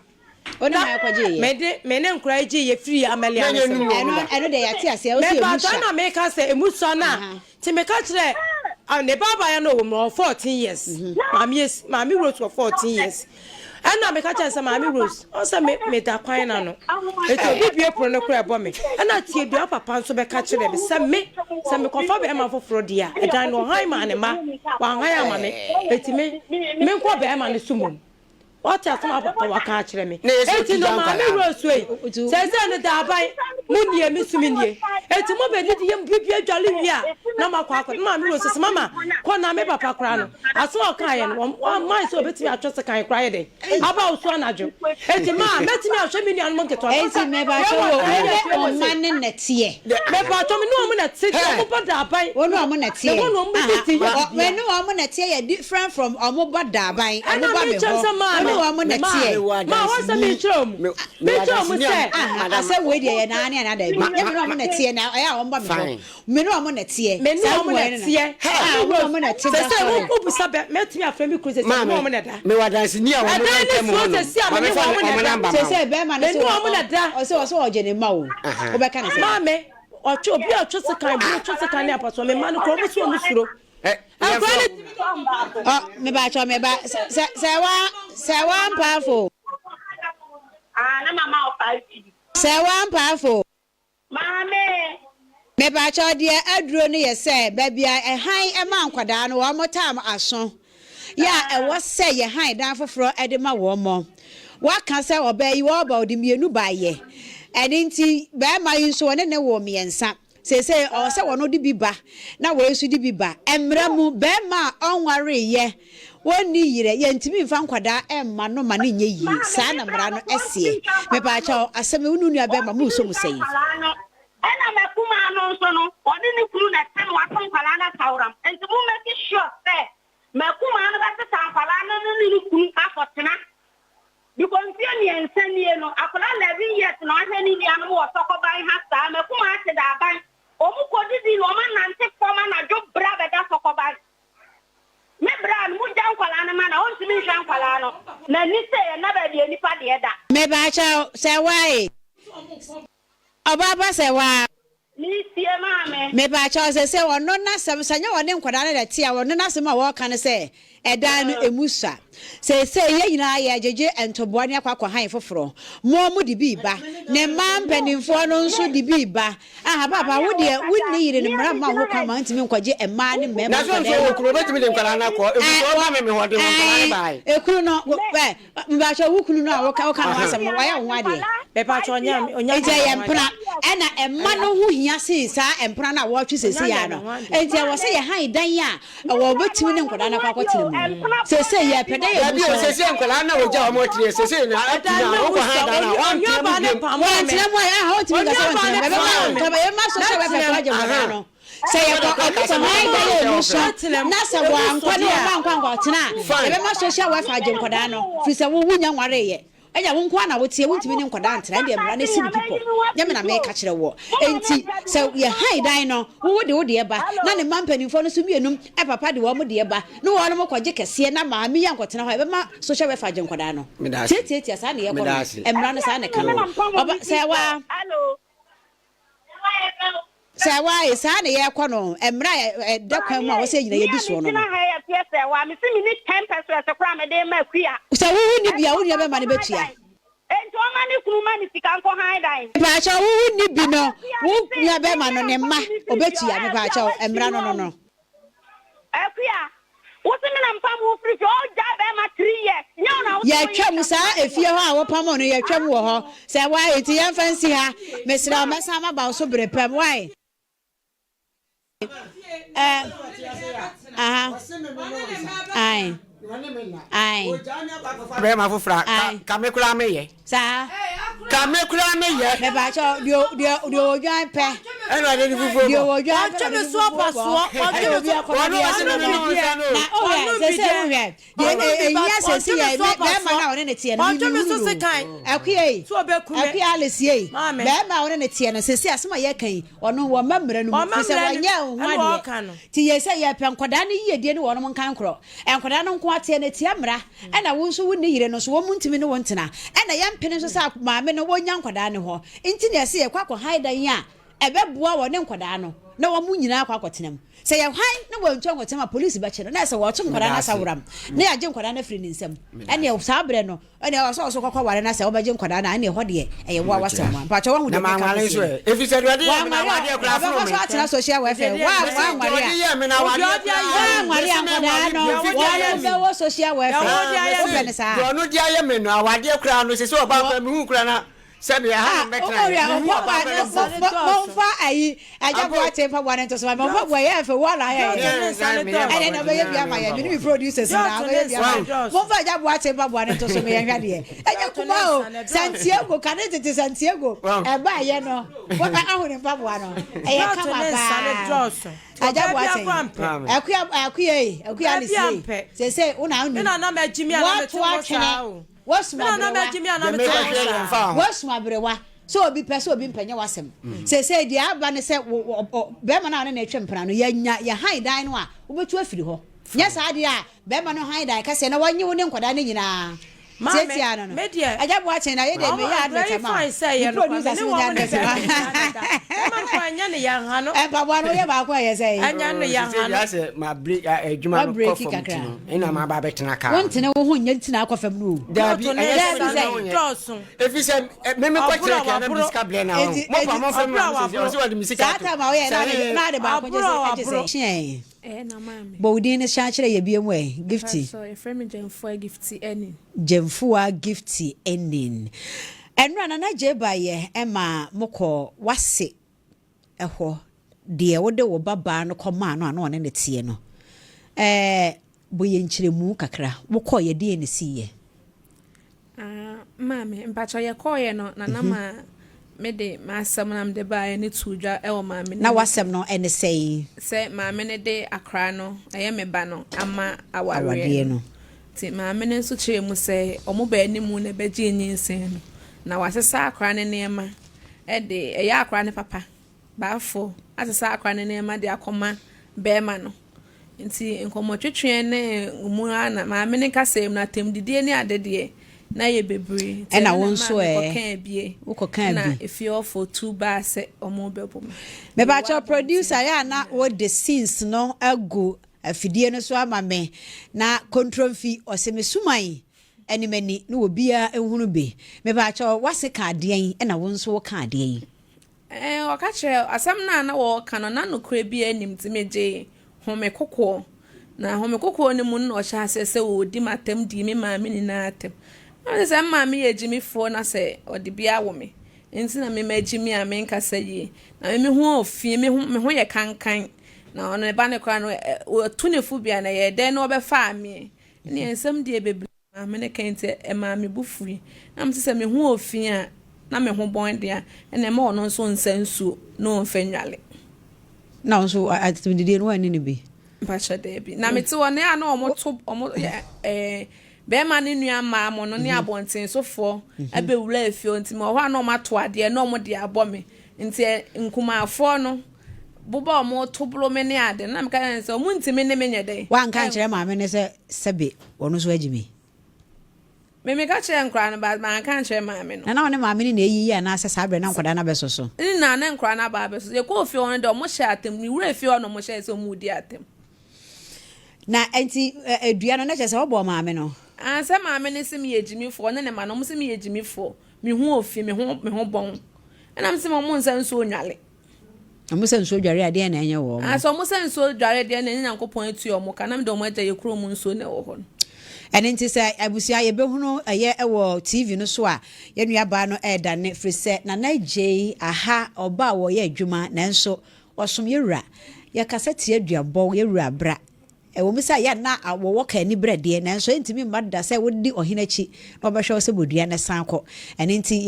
Wo ne na hwan kɔgyeeɛ? mede me ne nkora yi gye yɛ firi Amalia Na ne nyɛ sɛ num Ɛno, wɔ mu ɛno deɛ yɛate aseɛ, wo sɛ emu mepatɔ sua. na meka sɛ emu sua no a Aha. nti meka kyerɛ ah, ne baabaya no ɔwɔ mu ɔwɔ 14 years maame yes maame Rose wɔ 14 years ɛna meka kyerɛ sɛ maame Rose ɔn sɛ me meda kwan na no eti obi bie pono no koraa ɛbɔ me ɛna tie dua papa nso bɛka kyerɛ me sɛ me sɛ mekɔfa bɛrima foforɔ deɛ a ɛdan no ɔhan maa ne mma wanhan ama me eti me menkɔ bɛrima no so mmom Wate asɛm a papa waka akyerɛ me. Na yɛ sɛ Enti otu no gya maame nkwadaa no. Rose ei, seesei no daaban, mo nie, me nso me nie. Enti mo bɛdidi yɛ mo biribi adwale wie a, na moakɔ akɔ. Na maame Rose se, mama, kɔ na me papa koraa no, asɛm a ɔkaeɛ no, wamman sɛ ɔbɛtumi atwe sekan koraa yɛ dɛn aba wo so anadwo. Enti maa, mɛtumi ahwɛ me nuanom nketewa no. Enti mepakyɛ wo, wo ne wo mma no na ɛteɛ? Mepakyɛ me ne wɔn na ɛte, deɛ wɔn bɔ daaban. Wo ne wɔn na ɛteɛ? Me ne wɔn bɛdidi yɛ Aha, biribiara. me ne wɔn na ɛteɛ yɛ different from wɔn bɔ daaban, wɔn Ɛna ba me mekyerɛ hɔ. sɛ maa Wo ne me, wɔn na maa, ɛteɛ? maa wɔn sɛ mekyerɛ wɔn, mekyerɛ wɔn sɛ. Aha, asɛm wei deɛ yɛ naa ne anaa daabi. Nyɛ me ne wɔn na ɛteɛ na ɛyɛ a wɔn ba me hɔ. Me ne wɔn na ɛteɛ. Me ne Saa wɔn na mmuaeɛ no na. ɛteɛ. Ah, wo ne wɔn na ɛte Sɛ da sɛ sɔre. wobisa bɛ, mɛtumi afrɛ me kunu sɛ sɛ me ne wɔn na ɛda. Mewɔ adanseni a wɔn Ɛdan wɔ ne ntam suo hɔ nom. sɛ si a me Ma ne mefa wɔn na wɔn ɛda. namba Sɛ ma wo. sɛ bɛrima no Me sɛ ne wɔn na ɛda. ɔsɛ ɔsɛ ɔgye ne mma o. Wobɛka ne sɛ. Maame, ɔtwe obi a ɔtwe sekan, buru twe sekan ne apɔsoɔ, me mma no kura wɔn si wɔn suro. Ɛ, Nkwadaa yɛmfrɛ no tumi dɔ Ɔ, mebakyɛ meba sɛ sɛ wa sɛ wa mpaafo. Ah, na mama wo 5 cedis. Sɛ wa mpaafo. Maame. Mepakyɛw deɛ aduro no yɛ sɛ baabi a ɛhan ma nkwadaa no wɔn tam aso yɛ a ɛwɔ sɛ yɛ han dan foforɔ de ma wɔn. Waka sɛ ɔbaa yi ɔreba ɔde mmienu baeɛ ɛno nti barima yi nso ɔne ne woo mmiɛnsa seesei ɔwɔ sɛ ɔno de bi ba na wei nso de bi ba. Mmara mu barima a ɔnwareeɛ Wɔnni yerɛ, yɛntumi mfa nkwadaa mma no ma no nyɛ yie, saa na mmara no seɛ. Mepaakyɛw, asɛm yi wo ne wo nua bɛrima mo resɔ mu sɛn? Ɛna m'akumaa no nso no, ɔne ne kunu na ɛte no, wato nkwadaa no ataworam. Nti mo make sure sɛ m'akumaa no bɛsesa nkwadaa no ne ne kunu akɔtena. Because mfeɛ mmiɛnsa nie no, akwadaa 11 years na ɔhwɛ ne nuanom wɔ Sɔkɔban ha saa, m'akumaa te Daaban. Wɔn kɔdidi na wɔn anante fam anadwo bra bɛda Sɔkɔban. Me bra no, mogya nkwadaa no ma no a, ɔntumi nhwɛ nkwadaa no. N'ani sɛ ɛnna baabi a nnipa deɛ da. Mepaakyɛw, sɛ wae. Ɔbaa pa sɛ waa. Metie maame. Mepaakyɛw, sese ɔno n'asɛm, sɛ nyɛ ɔne nkwadaa no na ɛte a, ɔno n'asɛm a ɔreka ne sɛ, ɛdan no emu sua. Seesei yɛn nyinaa yɛregyegye ntoboa ne akɔ akɔ hann foforɔ. Mo, mo de bi reba. Ne mmaa mpanimfoɔ no nso de bi reba. Aha paapa wo deɛ wo nni yere no mmara mma wo ho kwan ma ntumi nkɔgye mmaa ne mmarima Na so nkwadaa nso yi. okunu obetumi de nkwadaa no akɔ efisɛ ɔba me me hɔ de nkwadaa no bae. Ekunu no ɛ mpatsɔ wo kunu no a woka woka ne ho asɛm no wayɛ wo ho adeɛ. Mepatsɔ ɔnya ɔnya Nti ɛyɛ mpena ɛna ɛma no ho hia sen saa mpena no a wɔretwe seesei ara no. Nti ɛwɔ sɛ yɛhan dan a Ɛwɔ wobɛtumi ne nkwadaa no akɔ akɔtena mu. Seesei yɛpɛ dɛ yɛbu Dabi o, so. seesei nkwadaa no na wɔgya wɔn akyiri seesei na up to now wokɔ ha dan a wɔntena mu biom. Wɔntena mu a, aha wɔntumi nka sɛ wɔntena mu. Ɛbɛma ɛbɛma social welfare foɔ agye nkwadaa no. Sɛ yɛkɔ ɔmo kɔ han dan yɛ emu so na sɛ wɔankɔ ne wɔn ankɔ ankɔtena a, ɛbɛma social welfare agye nkwadaa no firi sɛ wo wonya nwareeɛ. Ɛnyɛ wo nko ara na woteɛ, wontumi ne nkwadaa ntena, ɛndeɛ mmara no si no pipɔ, nyɛ me na meka kyerɛ woɔ. Enti sɛ yɛhan dan no, wo wode wo deɛ ba, na ne mma mpanimfoɔ no nso mmienum papa de wɔn deɛ ba, ne wɔnom kɔgye kɛseɛ na maame yi ankɔtena hɔ a, ɛbɛma social welfare agye nkwadaa no. Tiatiatia, saa na yɛkɔ no, mmara no saa na ɛka no. Ɔba, sɛ waa. Sɛ wae, saa na yɛkɔ no, mmara a ɛda kwan mu a wɔsɛ yɛn nyinaa yɛdi soɔ no no. Sɛ wo wonni bi a, wo nua bɛma no bɛtua. Mepaakyɛw, wo wonni bi no, wo nua bɛma no, ne mma, ɔbɛtua. Mepaakyɛw, mmara no no no. Akua, wo se me na mepam wo firi fie, ɔgyae bɛɛma 3 years, nyɛ wo na wo se wo yere Yɛtwam saa efie hɔ a wopamo no yɛtwam wɔ hɔ sɛ wai nti yɛmfa nsi ha mesrɛ wo mɛsan maba wo so bere pɛm wai eh aha ai ai Bɛrima foforɔ a ai ka me koraa meyɛ. Saa. Ka me koraa me yɛ. Mepaakyɛw deɛ deɛ deɛ odwan pɛ. Ɛna ɔde ne fufuo bɔ. Deɛ odwan pɛ na ɔde ne fufuo bɔ. Ɛna obi akɔnɔ deɛ ɔno no no. Na ɔhwɛ sese wohwɛ deɛ ehia sese yɛ bɛrima na ɔne ne teɛ no mi mi wuru no. Akuya yi akuya Alice yi bɛrima a ɔne ne teɛ no sese asɛm a yɛka yi ɔno wɔ mma mmara no mu fisɛ wɔnyɛ ho adeɛ ti yɛ sɛ yɛpɛ nkɔdaa no yiedie ne wɔnom nkankorɔ nkɔdaa no nko ateɛ no tia mmara. Ɛna wo nso wonni yere no nso wɔn ntumi ne wo ntena. Ɛna yɛmpene nso sɛ maame no wɔnya nkwadaa no hɔ. Nti na yɛse yɛkɔ akɔ han dan a ɛbɛboa wɔne nkwadaa no na wɔn nyinaa akɔ akɔtena mu. Sɛ yɛhan na wɔantu ankɔtena mu a polisi bɛkye no na ɛsɛ wɔto nkwadaa no asaworam na yɛagye nkwadaa no afiri ne nsam. Ɛneɛ saa berɛ no ɛneɛ ɔsɛ ɔso kɔkɔ ware na sɛ wobɛgye nkwadaa no a ɛneɛ ɛhɔ deɛ ɛyɛ wo a w'asɛm a. Mpakyɛ wahu Na deɛ meka manware kɔsie nso no. ɛ? Ɛfiri sɛ deɛ ɔde yɛɛ me no Wanware a awadeɛ koraa ɔbɛkɔ fono so me. atena social welfare. Mese deɛ Wanware ɔde a yɛɛ me no awadeɛ Wanware koraa a mese nkwadaa menware no bio. Ɛfiri deɛ wɔn ayɛ me. bɛwɔ social welfare. Ah, Wopɛ mese no saa? deɛ ɔno de ayɛ me no awadeɛ koraa no sese ɔbaa koraa mehu koraa na sɛdeɛ ɛha Ah, na mɛtena oh, yeah, mehu ɔpɔ ɔbaa ba, koraa mo, na mo, momfa ayi, agya Ampo. boa te mfa boa ne nto so ma me. Ɔpɔ boa yɛ afɛ wo ala yɛ yɛ. Ɛnɛ na ɔbɛyɛ bi ama yɛ. Me ne me producers na ɔbɛyɛ bi ama yɛ. Momfa agya boa te mfa boa ne nto so me yɛn hwɛ deɛ. Ɛnyɛ kuma o. Santiago, kane tete Santiago. Ɛba yɛ no. Wɔka ahu ne mpa boa no. Ɛyɛ kama paa. Agya boa te. Akuya akuya yi, akuya Alice yi. Sese wo na wo ni. Wɔato atwene. Woasum aberewa. Woasum aberewa. Sɛ obi pɛ sɛ obi mpɛ nyɛ w'asɛm. Seesei deɛ aba ne sɛ bɛrima no a ɔne no retwe mpena no, yɛanya yɛhan dan no a, wobɛtu afiri hɔ. Nyɛ saa deɛ a, bɛrima no han dan kɛseɛ na wɔnye wo ne nkwadaa no nyinaa. Tiatia no no. Agya Boakye na yɛ deɛ meyɛ advert ama wo. Me producer so menya advert ma. Mpaboa no woyɛ baako a ɛyɛ sɛn? Sɛ deɛ asɛ mabere adwuma no kɔ fam ti no ɛna maba abɛtena kaa. Wontene wo ho nyɛ ntina akɔ fam no o. Daabi ɛnyɛ sɛ me ho nyɛ. Efi sɛ me me kɔ kyerɛ kɛ na mi sika brɛ na ɔho. Mo pa mo fam na mo sɛ ɔsɛ wɔde mi sika Saa to. time a woyɛ na ade baako gye sɛ ɛgye sɛ. Kyeɛn. Ɛɛ na maame. Bɔ wo din no san kyerɛ yɛ biom ɛ, Gifty. Mpakyɛw, yɛfrɛ me Gyamfua Gifty Ennin. Gyamfua Gifty Ennin. Ɛnora Nana Gyei baeɛ ma mokɔ w'ase hɔ, deɛ wode wo ba baa no kɔmaa no a na ɔne no teɛ no. Ɛɛ, bɔ yɛn nkyerɛmu kakra. Mokɔeɛ, deɛn na ɛsiiɛ? Ah, maame, mpakyɛw yɛkɔeɛ no, Nana maa mede m'asɛm na mede baeɛ no too dwa wɔ maame no Na anim. w'asɛm no ne sɛn? Sɛ maame no de akwadaa no, ɛyɛ me ba no, ama awareɛ Awareɛ no. no. Nti maame no nso kyerɛɛ mu sɛ wɔn baanu na ɛbɛgyee nyinsɛn no, na wɔasesa akwadaa no nneɛma de, ɛyɛ akwadaa no papa, Baafoɔ, asesa akwadaa no nneɛma de akɔma barima no. Nti nkɔmmɔtwetweɛ ne mu ara na maame no kasa mu no, atɛmdidie ne ade deɛ, na ɛyɛ bebree. Nti Ɛna ɛno wo na nso ɛmaa ɛ? mekɔkaa bie. Wokɔkaa Ɛna bi? efie hɔfoɔ tu baa sɛ wɔrebɛbɔ me. Mewɔ Mepakyɛw abɔnten. producer yɛ a na wode scenes no agu afidie no so ama me na kontromfi ɔse me suman ɛne m'ani na obiara nhunu bi. Mepakyɛw w'ase kaa deɛn ɛna wo nso wo kaa deɛn? Ɛɛ, ɔka kyerɛɛ, asɛm no a na wɔreka no, na nokorɛ biara nnim, nti megyee home kokoɔ. Na home kokoɔ no mu no na ɔhyɛɛ aseɛ sɛ ɔredi m'atɛm dii me maame nyinaa atɛm. Na mese sɛ me maame yɛ gyimifoɔ na sɛ ɔde bi awo me nti na me magyimi a menkasa yie. Na me me ho ofie, me ho, me ho yɛ kankan. Na ɔno ne ba no koraa no, watu ne fo bi a na ɛyɛɛ dɛn na ɔbɛfaa meɛ. Ɛnneɛ nsɛm deɛ bebree. Maame no kae nti, ɛmaa me bo fui. Na mete sɛ me ho wɔ fi a, na me ho bɔn de a, ɛnna ɛmma ɔno nso nsa nsuo na ɔmfa nnwale. Na wo nso atemdidie no woanni no bi? Mpakyɛ daabi. Na mete hɔ no, ɛyɛ a na wɔto wɔn yɛ ɛɛ. Bɛrima no nua mmaa mo no ne abɔntensofoɔ abɛwura efie hɔ nti mewɔ hɔ a na wɔato adeɛ na wɔde abɔ me. Nti nkumaafoɔ no boba a wɔto boro me ne ade no na meka kyerɛ no sɛ wɔntumi ne me nyɛ dɛn. Woanka ankyerɛ maame no sɛ sɛbe ɔno nso agye me? Me meka kyerɛɛ nkwadaa no but manka ankyerɛ maame no. Na na wo ne maame no na ɛreyiyi anaasɛ saa berɛ na nkwadaa no abɛsoso? Ne nyinaa na nkwadaa no aba abɛsoso. Yɛkɔɔ fie hɔ no deɛ wɔhyɛɛ atam. Mewuraa fie hɔ na wɔhyɛɛ sɛ wɔredi atam. Na ɛnti dua no na kyerɛ sɛ wɔbɔɔ maame no? Ah, sɛ maame no se meyɛ gyimifoɔ, ɔne ne mma no, wɔn se meyɛ gyimifoɔ, me ho ofi, me ho, me ho bɔn. Ɛna me se ma wɔn nsa nsuo nnwale. Wɔn sɛ nsuo dware a, deɛn na ɛnyɛ wɔn? Ah, sɛ wɔn sɛ nsuo dware deɛ na ɛnyɛ Nyankopɔn atua wɔn ka, na mede wɔn agya yɛ kurom nsuo na ɛwɔ hɔ no. Ɛno nti sɛ abusua yɛbɛhunu ɛyɛ wɔ TV no so a, yɛn nuabaa no ɛredane, firi sɛ Nana Adjei aha ɔba a wɔyɛ adwuma nanso Ɔsom yɛ wura. Yɛkasa tia duabɔ, yɛ wura bra. Ɛwɔ mu sɛ ɛyɛ a na wɔwɔ ka aniberɛ deɛ, nanso ɛntumi mma da sɛ wodi ɔhene akyi na ɔbɛhwɛ wo sɛ bodua na san kɔ. Ɛno nti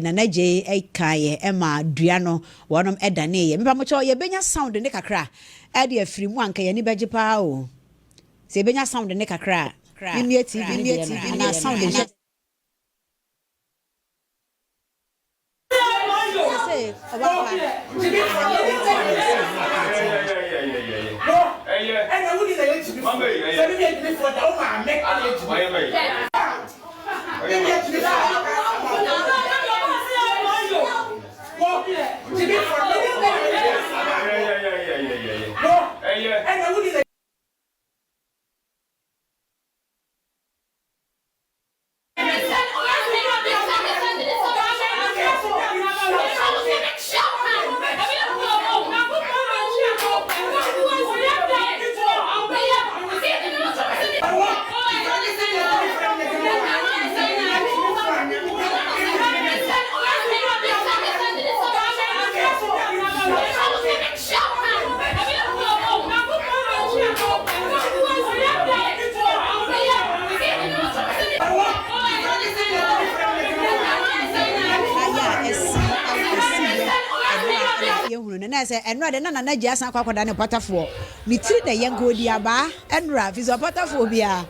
Nana Adjei kaeɛ maa dua no wɔnom daneeɛ. Mepamokyɛw yɛbɛnya sound no kakra de afiri mu a anka yɛn ani bɛgye paa o. Sɛ yɛbɛnya sound no kakra a, memmue TV no deɛ no anaa sound nhyɛ. Sese ɔba pa Ayɛ a ɛsi ɛsiiɛ ɛno a ɛna yɛhunu no na ɛsɛ ɛnora de na Nana Gye asan akɔ akɔda ne ɔpatafoɔ ne tiri na ɛyɛ nka ɔdi abaa ɛnora fi sɛ ɔpatafoɔ biara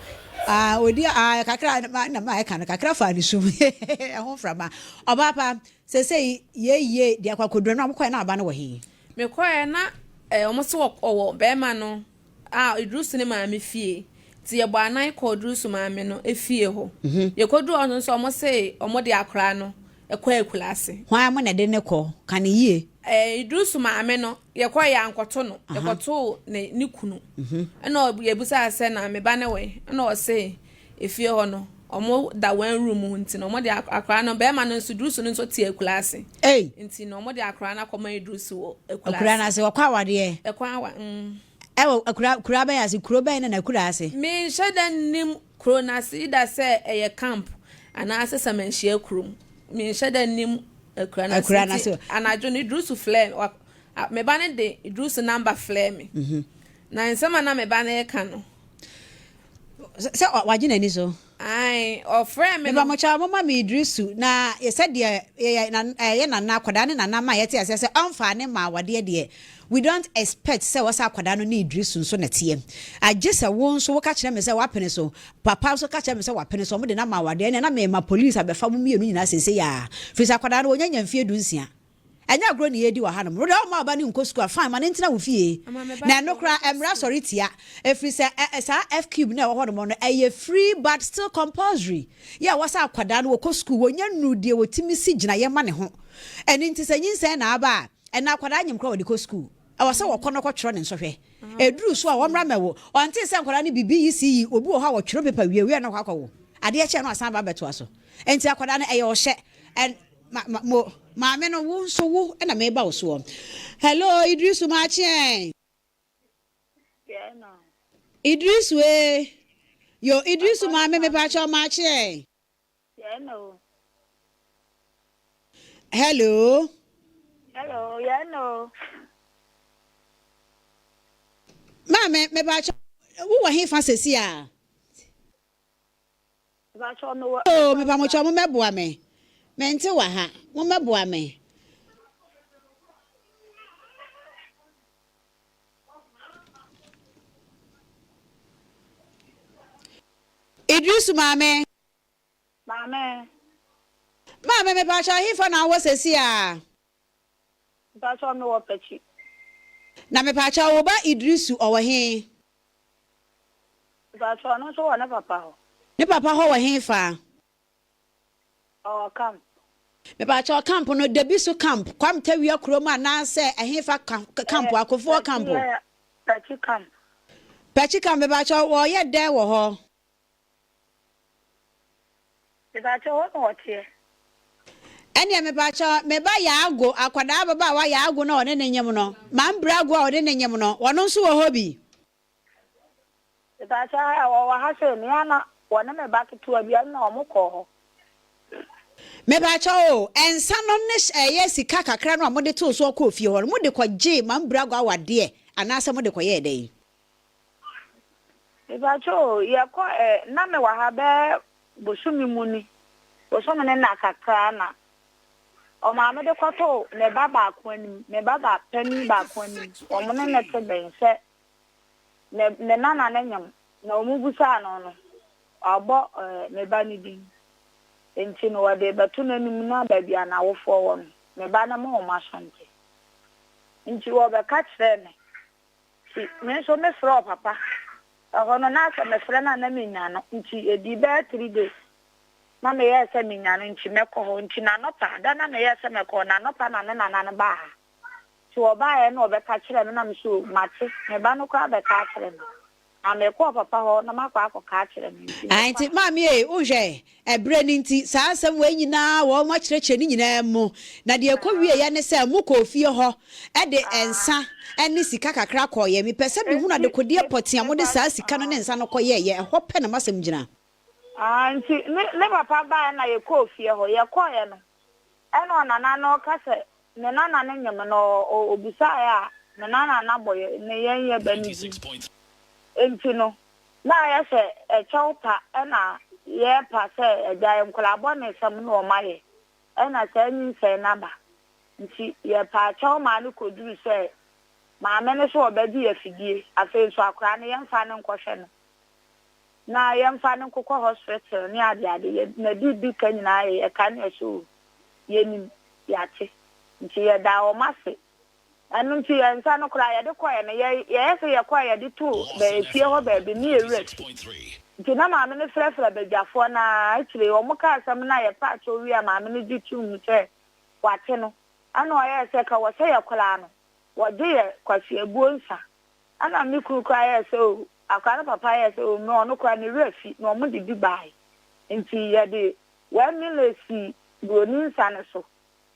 ah, ɔdi ah, kakra na ma ɛka no kakra faa ne sum ɛho mframa ɔbaa pa sɛsɛi yɛyie deɛ akɔ akɔdura no a mokɔɛ na aba no wɔ he? Mekɔɛ na eh, wɔn se ɔwɔ bɛrima no a Idrisu ne maame fie. Nti yɛbɔ anan kɔɔ Idrisu maame no fie hɔ. Yɛkɔduru hɔ no nso wɔn se wɔn de akwadaa no kɔ akuraase. Hwan mo na ɛde no kɔ? Ka no yie. Eh, Idrisu maame no, yɛkɔɛ yɛankɔto no. Yɛkɔtoo ne ne kunu. Ɛna yɛbisaa sɛ na me ba no wɔ he? Ɛna ɔse efie hɔ no, wɔn da one room mu nti no wɔn de akwadaa no, bɛrima no nso Idrisu no nso te akuraase. Ei! Nti no wɔn de akwadaa no akɔma Idrisu wɔ akuraase. Akura no ase, wɔkɔ awadeɛ? Ɛkwan awa, mm. Ɛwɔ akura, kura bɛn ase, kuro bɛn na n'akura ase? Menhyɛ da nnim kuro no ase, either sɛ ɛyɛ camp anaasɛ Samanhyia kurom. Menhyɛ da nnim akura no ase. Akura no ase. Nti anadwo no Idrisu flɛɛ me, me ba no de Idrisu number flɛɛ me. Na nsɛm a na me ba no reka no. Sɛ wagye n'ani so. Ae, ɔfrɛɛ me no. Meba mo kyɛw, momma me Idrisu, na sɛdeɛ yɛ nana, akwadaa ne nana ma yɛte aseɛ sɛ ɔmfaa ne mmaa awadeɛ deɛ, we don't expect sɛ wɔ sɛ akwadaa no ne Idrisu nso na ɛteɛ. Agye sɛ wo nso woka kyerɛ me sɛ woapene so, papa nso ka kyerɛ me sɛ wapene so, wɔde no ama awadeɛ, ɛnneɛ na mema police abɛfa mo mmienu nyinaa seesei ara, firi sɛ akwadaa no wɔnya nya mfeɛ dunsia. Ɛnyɛ agorɔ na yɛredi wɔ hanom. Wo deɛ womma wo ba no nkɔ sukuu a, fine, ma no ntena wo fie. Na ɛno koraa, mmara sɔre tia. Ɛfiri sɛ, ɛ, saa F-cube no a ɛwɔ hɔnom no, ɛyɛ free but still compulsory. Yɛ a ɛwɔ sɛ akwadaa no, wɔkɔ sukuu, wɔnya nnuru deɛ wɔtumi si gyinaeɛ ma ne ho. Ɛno nti sɛ nyinsɛn na aba a, ɛnnɛ akwadaa nyem koraa wɔde kɔ sukuu. Ɛwɔ sɛ wɔkɔ na wɔkɔtwerɛ ne nsɔhwɛ. Ɛduru so a, wɔmmra mmɛwo. Ɔntee sɛ nkwadaa no bi BEC yi, obi wɔ hɔ a wɔtwerɛ paper wie, wie a na wakɔ akɔwo. Adeɛ kye a na wasan aba abɛtoa so. Enti akwadaa no, ɛyɛ ɔhyɛ. Ɛn, ma, ma, mo, maame no, wo nso wo na meba wo soɔ. Hello, Idrisu maakye ɛ. Idrisu ee. Yo, Idrisu maame mepaakyɛw maakye ɛ. Hello. Hello, yɛn no. Maame mepaakyɛw wo wɔ he fa sɛsi a? Oh, mepamokyɛw mommɛboa me. Mente wɔ ha. Mommɛboa me. Idris. Idrisu maame. Maame. Maame mepaakyɛw hefa na wowɔ sɛsi a? Mpakyɛw mewɔ Pɛkyi. Na mepaakyɛw wo ba Idrisu ɔwɔ he? Mpakyɛw ɔno nso wɔ ne papa hɔ. Ne papa hɔ wɔ hefa? Ɔwɔ camp. Mepaakyɛw camp no Dabi so camp, Kwame Tawia kurom anaasɛ ɛhefa camp, Akofoɔ camp? Pɛkyi camp. Pɛkyi camp mepaakyɛw wɔyɛ dɛn wɔ hɔ? Mepaakyɛw hɔ na wɔteɛ. Ɛneɛ mepaakyɛw me ba Yaago, akwadaa ababaawa Yaago no a ɔne ne nyem no, Mambrago a ɔne ne nyem no, ɔno nso wɔ hɔ bi? Mepaakyɛw ɛ, wɔwɔ ha sei, me ara na wɔne me ba ketewa bi ɛna wɔn kɔɔ hɔ. Mepaakyɛw o, nsa no ne ɛyɛ sika kakra no a mode too soɔ kɔɔ fie hɔ no, mode kɔgyee Mambrago awadeɛ anaasɛ mode kɔyɛɛ dɛn? Mepakyɛ o, yɛkɔ ɛ, na me wɔ ha bɛyɛ bosome mu ni, bosome ne nna kakra na ɔmaame de kɔtoo ne ba baako anim, ne ba ba panin baako anim, wɔn ne no te bɛn sɛ ne ne nana no nyem, na wɔn busaa no no, wabɔ ɛ, me ba no din, nti no wɔde rebɛto n'anim na baabi a n'awofoɔ wɔ no, me ba no ma wɔn aso nte. Nti wɔbɛka kyerɛɛ me Nti me nso me frɛ ɔpapa. Ɛhɔ no na sɛ me frɛ no a na me nya no nti ɛdii bɛyɛ three days na me yɛɛ sɛ me nya no nti mɛkɔ hɔ nti nanɔpa da na me yɛɛ sɛ mɛkɔ hɔ nanɔpa na ne nana no baa ha nti ɔbaeɛ na ɔbɛka kyerɛɛ me na me so mate me ba no koraa bɛka akyerɛ me na mekɔ ɔpapa hɔ na makɔ akɔka akyerɛ no nti Ae mekɔ nti a. maame ei wohwɛ ɛberɛ no nti saa asɛm wei nyinaa wɔn akyerɛkyerɛ ne nyinaa mu na deɛ ɛkɔ wieɛ ne sɛ mo kɔɔ fie hɔ de nsa ne sika kakra kɔeɛ mepɛ sɛ mehunu Nti adekodeɛ pɔtee a mode mepa saa sika no ne nsa no kɔyɛeɛ ɛhɔ pɛ na m'asɛm gyina. Ah nti ne ne papa baeɛ na yɛkɔɔ fie hɔ yɛkɔeɛ no ɛna ɔnana no reka sɛ ne nana no nyem no ɔbisaeɛ a ne nana no abɔ yɛ ne yɛn yɛ ba no din nti no na ayɛ sɛ ɛkyɛw pa ɛna yɛrepa sɛ agya nkwadaa bɔnesɛm na wɔn ayɛ ɛna saa nyinsɛn no aba nti yɛpaa kyɛw maa no kɔduru sɛ maame no so ɔbɛgye afidie afei nso akwadaa no yɛmfa no nkɔhwɛ no na yɛmfa no nkokɔ hospital ne adeade yɛ na di bi ka nyinaa yɛ yɛka ne ɛsɛ o yɛnim yɛate nti yɛdaa wɔn ase ɛno nti yɛn nsa no koraa yɛde kɔɛ no yɛ yɛyɛ sɛ yɛkɔɛ yɛde too bɛ efie hɔ baabi ne yɛ werɛ fi nti na maame no frɛfrɛ badwafoɔ no ara akyire wɔn kaa asɛm no a yɛpa akyɛw wie a maame no gye too mu sɛ wate no ɛna ɔyɛɛ sɛ ka wɔ sɛ yɛ koraa no wɔgye yɛ kwasiabuo nsa Ɛna me kunu koraa yɛɛ sɛ oh, akwadaa no papa yɛɛ sɛ oh, me ɔno koraa ne werɛ afi na wɔn de bi baeɛ. Nti yɛde one million sii buroni nsa no so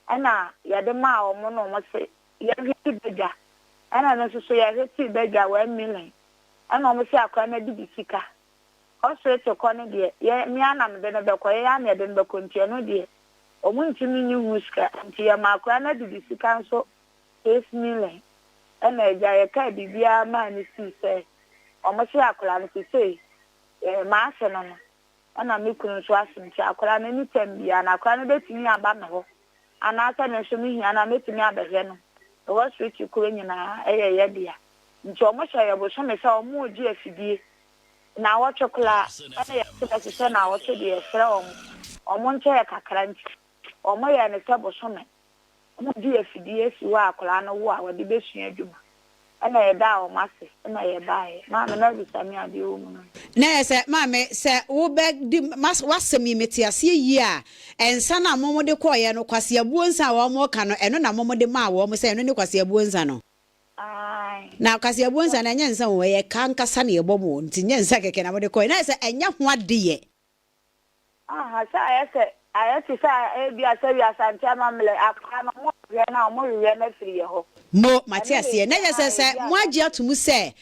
ɛna yɛde maa wɔn na wɔn se yɛnhwete badwa. Ɛna ɛno nso so yɛhwetee badwa one million ɛna wɔn se akwadaa no adidi sika. Hospital kɔ no deɛ yɛ me ara na mede no bɛkɔ, yɛn ara na yɛde no bɛkɔ nti ɛno deɛ wɔn ntumi nyi ho sika. Nti yɛmaa akwadaa no adidi sika nso 6 million ɛna agya yɛkaa biribiara maa no sii sɛ ɔmo se akwadaa no sesei ɛɛ maase no no ɛna me kunu nso ase nti akwadaa no anytime biara no akwadaa no bɛtumi aba me hɔ anaasɛ me nso mehia no a mɛtumi abɛhwɛ no ɛwɔ street koro nyinaa ɛyɛ yɛ dea nti ɔmo hyɛ yɛ bosome sɛ ɔmo gye afidie naawɔtwe koraa ɛna yɛte bɛte sɛ naawɔtwe deɛ yɛsrɛ ɔmo ɔmo nkyɛ yɛ kakra nti ɔmo yɛ no sɛ bosome ɔmo de afidie asi hɔ a akwadaa no wo a wɔde bɛsua adwuma ɛna yɛdaa wɔn ase ɛna yɛbaeɛ maame no abisa me adeɛ wɔ mu no. Na yɛ sɛ maame sɛ wobɛdi w'asɛm yi mete aseɛ yie a nsa no a momode kɔɔeɛ no kwaseabuo nsa a wɔn ka no ɛno na momode maa wɔn sɛ ɛno ne kwaseabuo nsa no. Ae. Na kwaseabuo nsa no ɛnyɛ nsa o, ɛyɛ ka nkasa na yɛbɔ mu nti nyɛ nsa kɛkɛ na mode kɔɔeɛ na yɛ sɛ ɛnyɛ ho adeyɛ. Aha sɛ ayɛ sɛ ayɛ te sɛ ebi a sɛ wiasante amammerɛ akwadaa no ɔmo hwehwɛ no a ɔmo hwehwɛ no afiri yɛ hɔ. Mo mate Ɛno aseɛ de na yɛ sɛ aha sɛ ebi a mo agye ato mu sɛ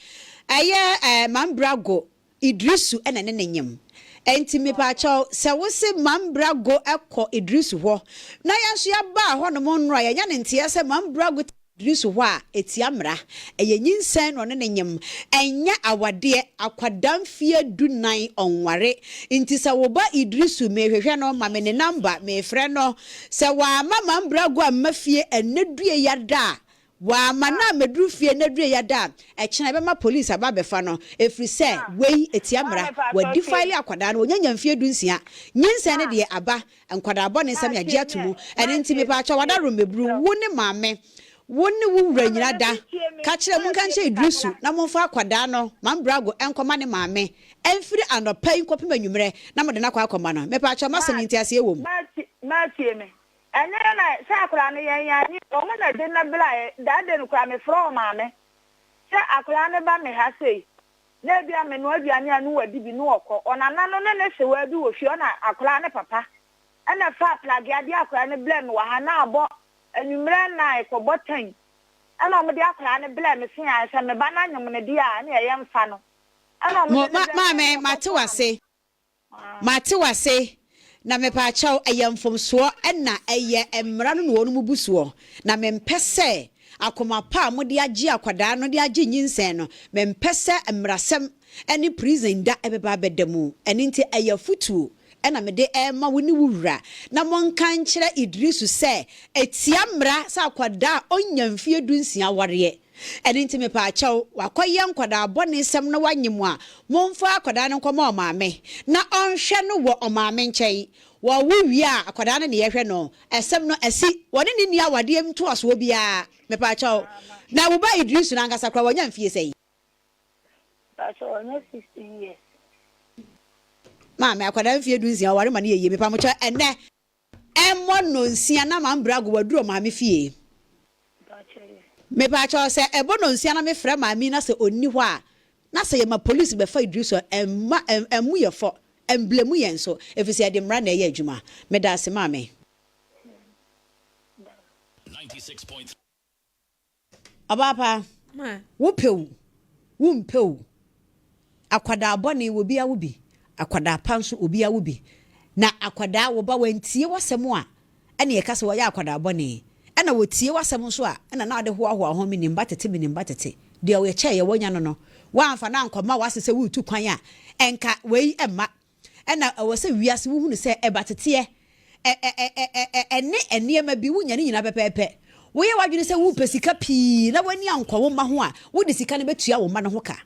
ɛyɛ ɛɛ Mambrago Idrisu ɛna ne ne nyem nti mepaakyɛw sɛ wose Mambrago ɛkɔ Idrisu hɔ na yɛn nso yɛabaa hɔnom nnora yɛnya ne nteɛ sɛ Mambrago te Idrisu hɔ a ɛtia mmara ɛyɛ nyinsɛn na ɔne ne nyem ɛnyɛ awadeɛ akwadaa mfeɛ 14 ɔnware nti sɛ wo ba Idrisu mehwehwɛ no ma me ne number mefrɛ no sɛ wama Mambrago amma fie ɛnnɛ due yada a. Wamma no ammɛduru fie na duru yɛ da a, ɛkyena yɛbɛma police aba abɛfa no, ɛfiri sɛ wei ɛtia mmara. Wɔadefile akwadaa no, wɔnya mfeɛ 16. Nyinsɛn no deɛ aba, nkwadaa bɔne nsɛm yɛagye ato mu. Ɛno nti mepaakyɛw wada Romeburu, wo ne maame, wo ne wo wura nyina da. Ka kyerɛ, monka nkyerɛ Idrisu na momfa akwadaa no, Mambrago, nkɔma ne maame. Ɛmfiri anɔpa yi nkɔpem anwummerɛ na mode no akɔ akɔma no. Mepaakyɛw m'asɛm yi nteaseɛ wɔ mu? Matie me. Ɛnyɛ na sɛ akwadaa no yɛn yɛn anyi wɔn na de no braeɛ that day no koraa me frɛ ɔmaame sɛ akwadaa no ba me ha sei na ebi a menoa aduane a no wadi bi no ɔkɔ ɔnana no ne ne sewaa bi wɔ fie ɔna akwadaa no papa ɛna faa plagea de akwadaa no brɛ me wɔ ha na abɔ anwummerɛ nine kɔbɔ ten ɛna wɔn de akwadaa no brɛ me se an sɛ me ba no anyem no deɛ a ɛna ɛyɛ mfa no ɛna wɔn Mo, de no ma, brɛ me maame, ɛna mate ɛkɔfaa no. w'ase. Mate w'ase, na mepaakyɛw, ɛyɛ mfomsoɔ ɛna ɛyɛ mmara no na wɔn bu soɔ, na mempɛ sɛ akoma pa a mode agye akwadaa no de agye nyinsɛn no, mempɛ sɛ mmarasɛm ne prison da ɛbɛba abɛda mu, ɛno nti ɛyɛ afotuo ɛna mede rema wo ne wo wura, na monka nkyerɛ Idrisu sɛ ɛtia mmara sɛ akwadaa a ɔnnya mfeɛ 16 awareɛ. Ɛno nti mepaakyɛw, wakɔyɛ nkwadaa bɔne sɛm na wanye mo a, momfa akwadaa no nkɔma ɔmaame na ɔnhwɛ no wɔ ɔmaame nkyɛn. Wɔwo wie a, akwadaa no na yɛhwɛ no. Asɛm no asi, wɔne no nni awadeɛ ntoasoɔ biara. Mepaakyɛw, na wo ba Idrisu no ankasa koraa wanya mfie sɛn? Mpakyɛw, wanya 16 years. Maame, akwadaa mfie 16 ɔware ma no yɛ yie. Mepamokyɛw, ɛnnɛ ɛmmɔ nnɔnsia na mambrago waduru ɔmaame fie. Mepaakyɛw, sɛ ɛbɔ nnɔnsia na mefrɛ maame yi na sɛ ɔnni hɔ a, na sɛ yɛma police bɛfa Idrisu a, ɛmma ɛmmu yɛ fɔ, ɛmblemu yɛn nso, ɛfiri sɛ yɛde mmara na ɛyɛ adwuma. Meda ase maame. Ɔbaa pa, wopɛ o, wompɛ o, akwadaa bɔne obi awo bi, akwadaa pa nso obi awo bi. Na akwadaa, wo ba wantie w'asɛm a, ɛna yɛka sɛ wɔyɛ akwadaa bɔne. Ɛna wɔtie w'asɛm nso a, ɛna na ɔde hoahoa ho, menim ba tete, menim ba tete. Deɛ ɔyɛ kyɛeɛ wanya no no, woamfa no ankɔma w'ase sɛ woretu kwan a, ɛnka wei mma. Ɛna ɛwɔ sɛ wiase wohunu sɛ ɛba teteɛ, ɛ ɛ ɛ ɛ ɛ ɛ ɛne nneɛma bi, wonya ne nyinaa pɛpɛɛpɛ. Woyɛ w'adwene sɛ worepɛ sika pii na w'ani ankɔ wo mma ho a, wode sika no bɛtua wo mma no ho ka.